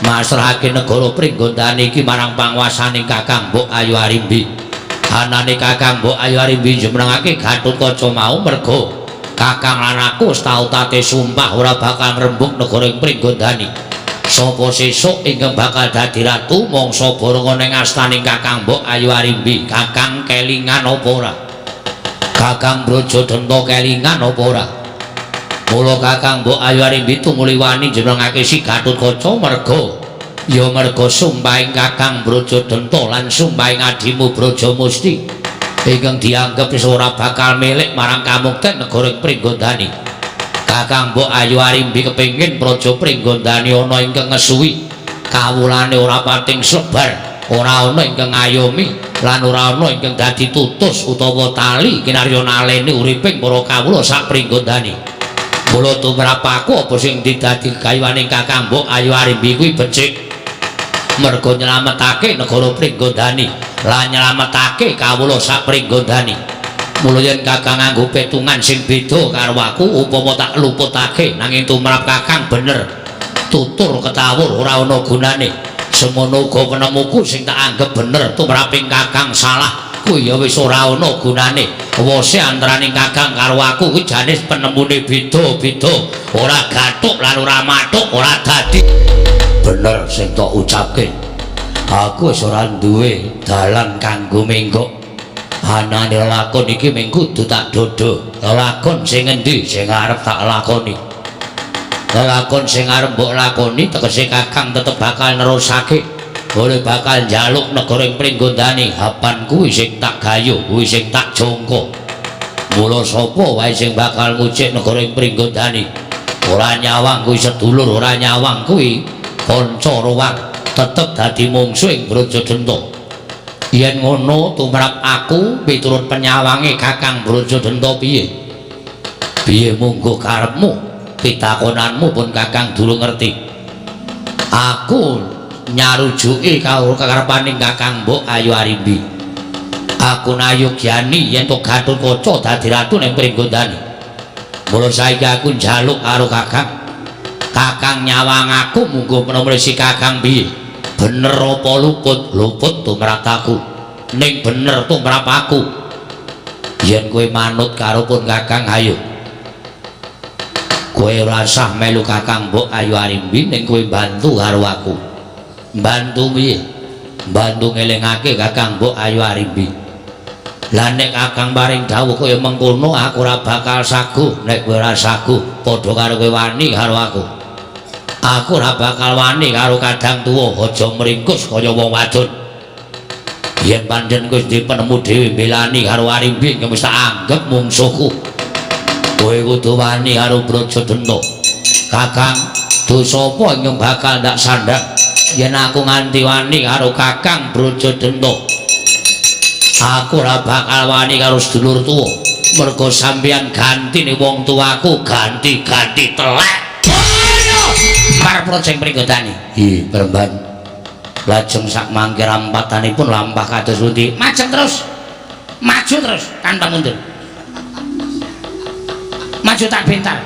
masrahake negara Pringgondani iki marang panguwasaning Kakang Mbok Ayu Arimbi. Anane Kakang Mbok Ayu Arimbi jumenengake Gatotkaca mau merga Kakang lan aku wis tau tate sumpah ora bakal ngrembug negara ing Pringgondani. Sapa sesuk ingkang bakal dadi ratu mangsa bareng ning astaning Kakang Mbok Ayu Arimbi. Kakang kelingan apa ora? Kakang Brajadenta kelingan apa ora? Mula Kakang Mbok Ayu Arimbi tumuli wani jenengake si Gatotkaca merga ya merga sumpahing Kakang Brajadenta lan sumpahing adimu Brajamusti ingkang dianggep wis ora bakal milik marang kamukten negara Pringgondani. Kakang Mbok Ayu Arimbi kepengin Praja Pringgondani ana ingkang ngesuwi kawulane ora pating sebar, ora ana ingkang ngayomi lan ora ana ingkang dadi tutus utawa tali kinarya naleni uriping para kawula sak Pringgondani. Mula tumrap aku apa sing didadi gayuwaning Kakang Mbok Ayu Arimbi kuwi becik merga nyelametake negara Pringgondani lan nyelametake kawula sak Pringgondani. Mula yen Kakang nganggo petungan sing beda karo aku upama tak luputake nanging tumrap Kakang bener tutur ketawur ora ana gunane. Semono uga penemuku sing tak anggep bener tumraping Kakang salah kuwi ya wis ora ana gunane. Wose antaraning Kakang karo aku kuwi jane penemune beda-beda, ora gathuk lan ora mathuk, ora dadi bener sing tok ucapke. Aku wis ora duwe dalan kanggo menggok. Anane lakon iki mung kudu tak dodho. Lakon sing endi sing arep tak lakoni? Lakon sing arep mbok lakoni tegese Kakang tetep bakal nerusake. Boleh bakal njaluk negara ing Pringgondani. Hapan kuwi sing tak gayuh, kuwi sing tak jongko. Mula sapa wae sing bakal ngucik negara ing Pringgondani? Ora nyawang kuwi sedulur, ora nyawang kuwi kanca ruwang, tetep dadi mungsuh ing Brajadenta. Yen ngono tumrap aku miturut penyawange Kakang Brajadenta piye? Piye mungguh karepmu? Pitakonanmu pun Kakang durung ngerti. Aku nyarujuki karo kekarepaning Kakang Mbok Ayu Arimbi. Aku nayogyani yen to Gatotkaca dadi ratu ning Pringgondani. Mula saiki aku njaluk karo Kakang. Kakang nyawang aku mungguh menawa si Kakang piye? Bener apa luput? Luput tumrap aku. Ning bener tumrap aku. Yen kowe manut karo pun Kakang ayo. Kowe ora usah melu Kakang Mbok Ayu Arimbi ning kowe bantu karo aku. Bantu piye? Bantu ngelingake Kakang Mbok Ayu Arimbi. Lah nek Kakang paring dawuh kaya mengkono aku ora bakal saguh. Nek kowe ora saguh padha karo kowe wani karo aku. Aku ora bakal wani karo kadang tuwa, aja mringkus kaya wong wadon. Yen pancen kowe duwe penemu dhewe mbelani karo Arimbi wis tak anggep mungsuhku. Kowe kudu wani karo Brajadenta. Kakang, dosa apa ingkang bakal ndak sandhang yen aku nganti wani karo Kakang Brajadenta? Aku ora bakal wani karo sedulur tuwa. Mergo sampeyan gantine wong tuaku ganti-ganti telek. Mar Praja Pringgondani. Hi, Bremban. Lajeng sak mangke rampatanipun lampah kados pundi? Majeng terus. Maju terus tanpa mundur. Maju tak bentar.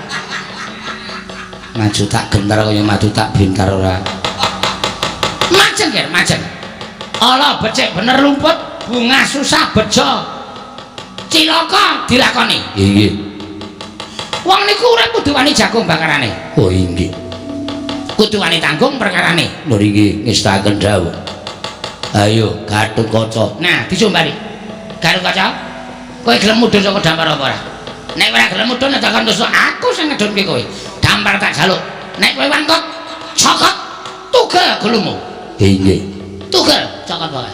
Maju tak gentar kaya maju tak bentar ora. Majeng, Ger, majeng. Ala becik bener lumput, bunga susah bejo. Cilaka dilakoni. Inggih. Wong niku urip kudu wani jagung bakarane. Oh inggih. Kudu wani tanggung perkarane. Lho inggih ngestaken dawuh. Ayo Gatotkaca. Nah, dicombani. Gatotkaca, kowe gelem mudhun saka dampar apa ora? Nek ora gelem mudhun nek terus aku sing ngedhunke kowe. Dampar tak jaluk. Nek kowe wangkot, cokot tugel gulumu. Inggih. Tugel cokot wae.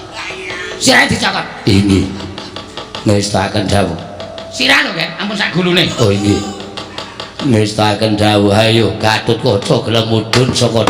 Sirahe dicokot. Inggih. Ngestaken dawuh. Sirah lho, Ken, ampun sak gulune. Oh inggih. Ngestaken dawuh ayo Gatotkaca gelem mudhun saka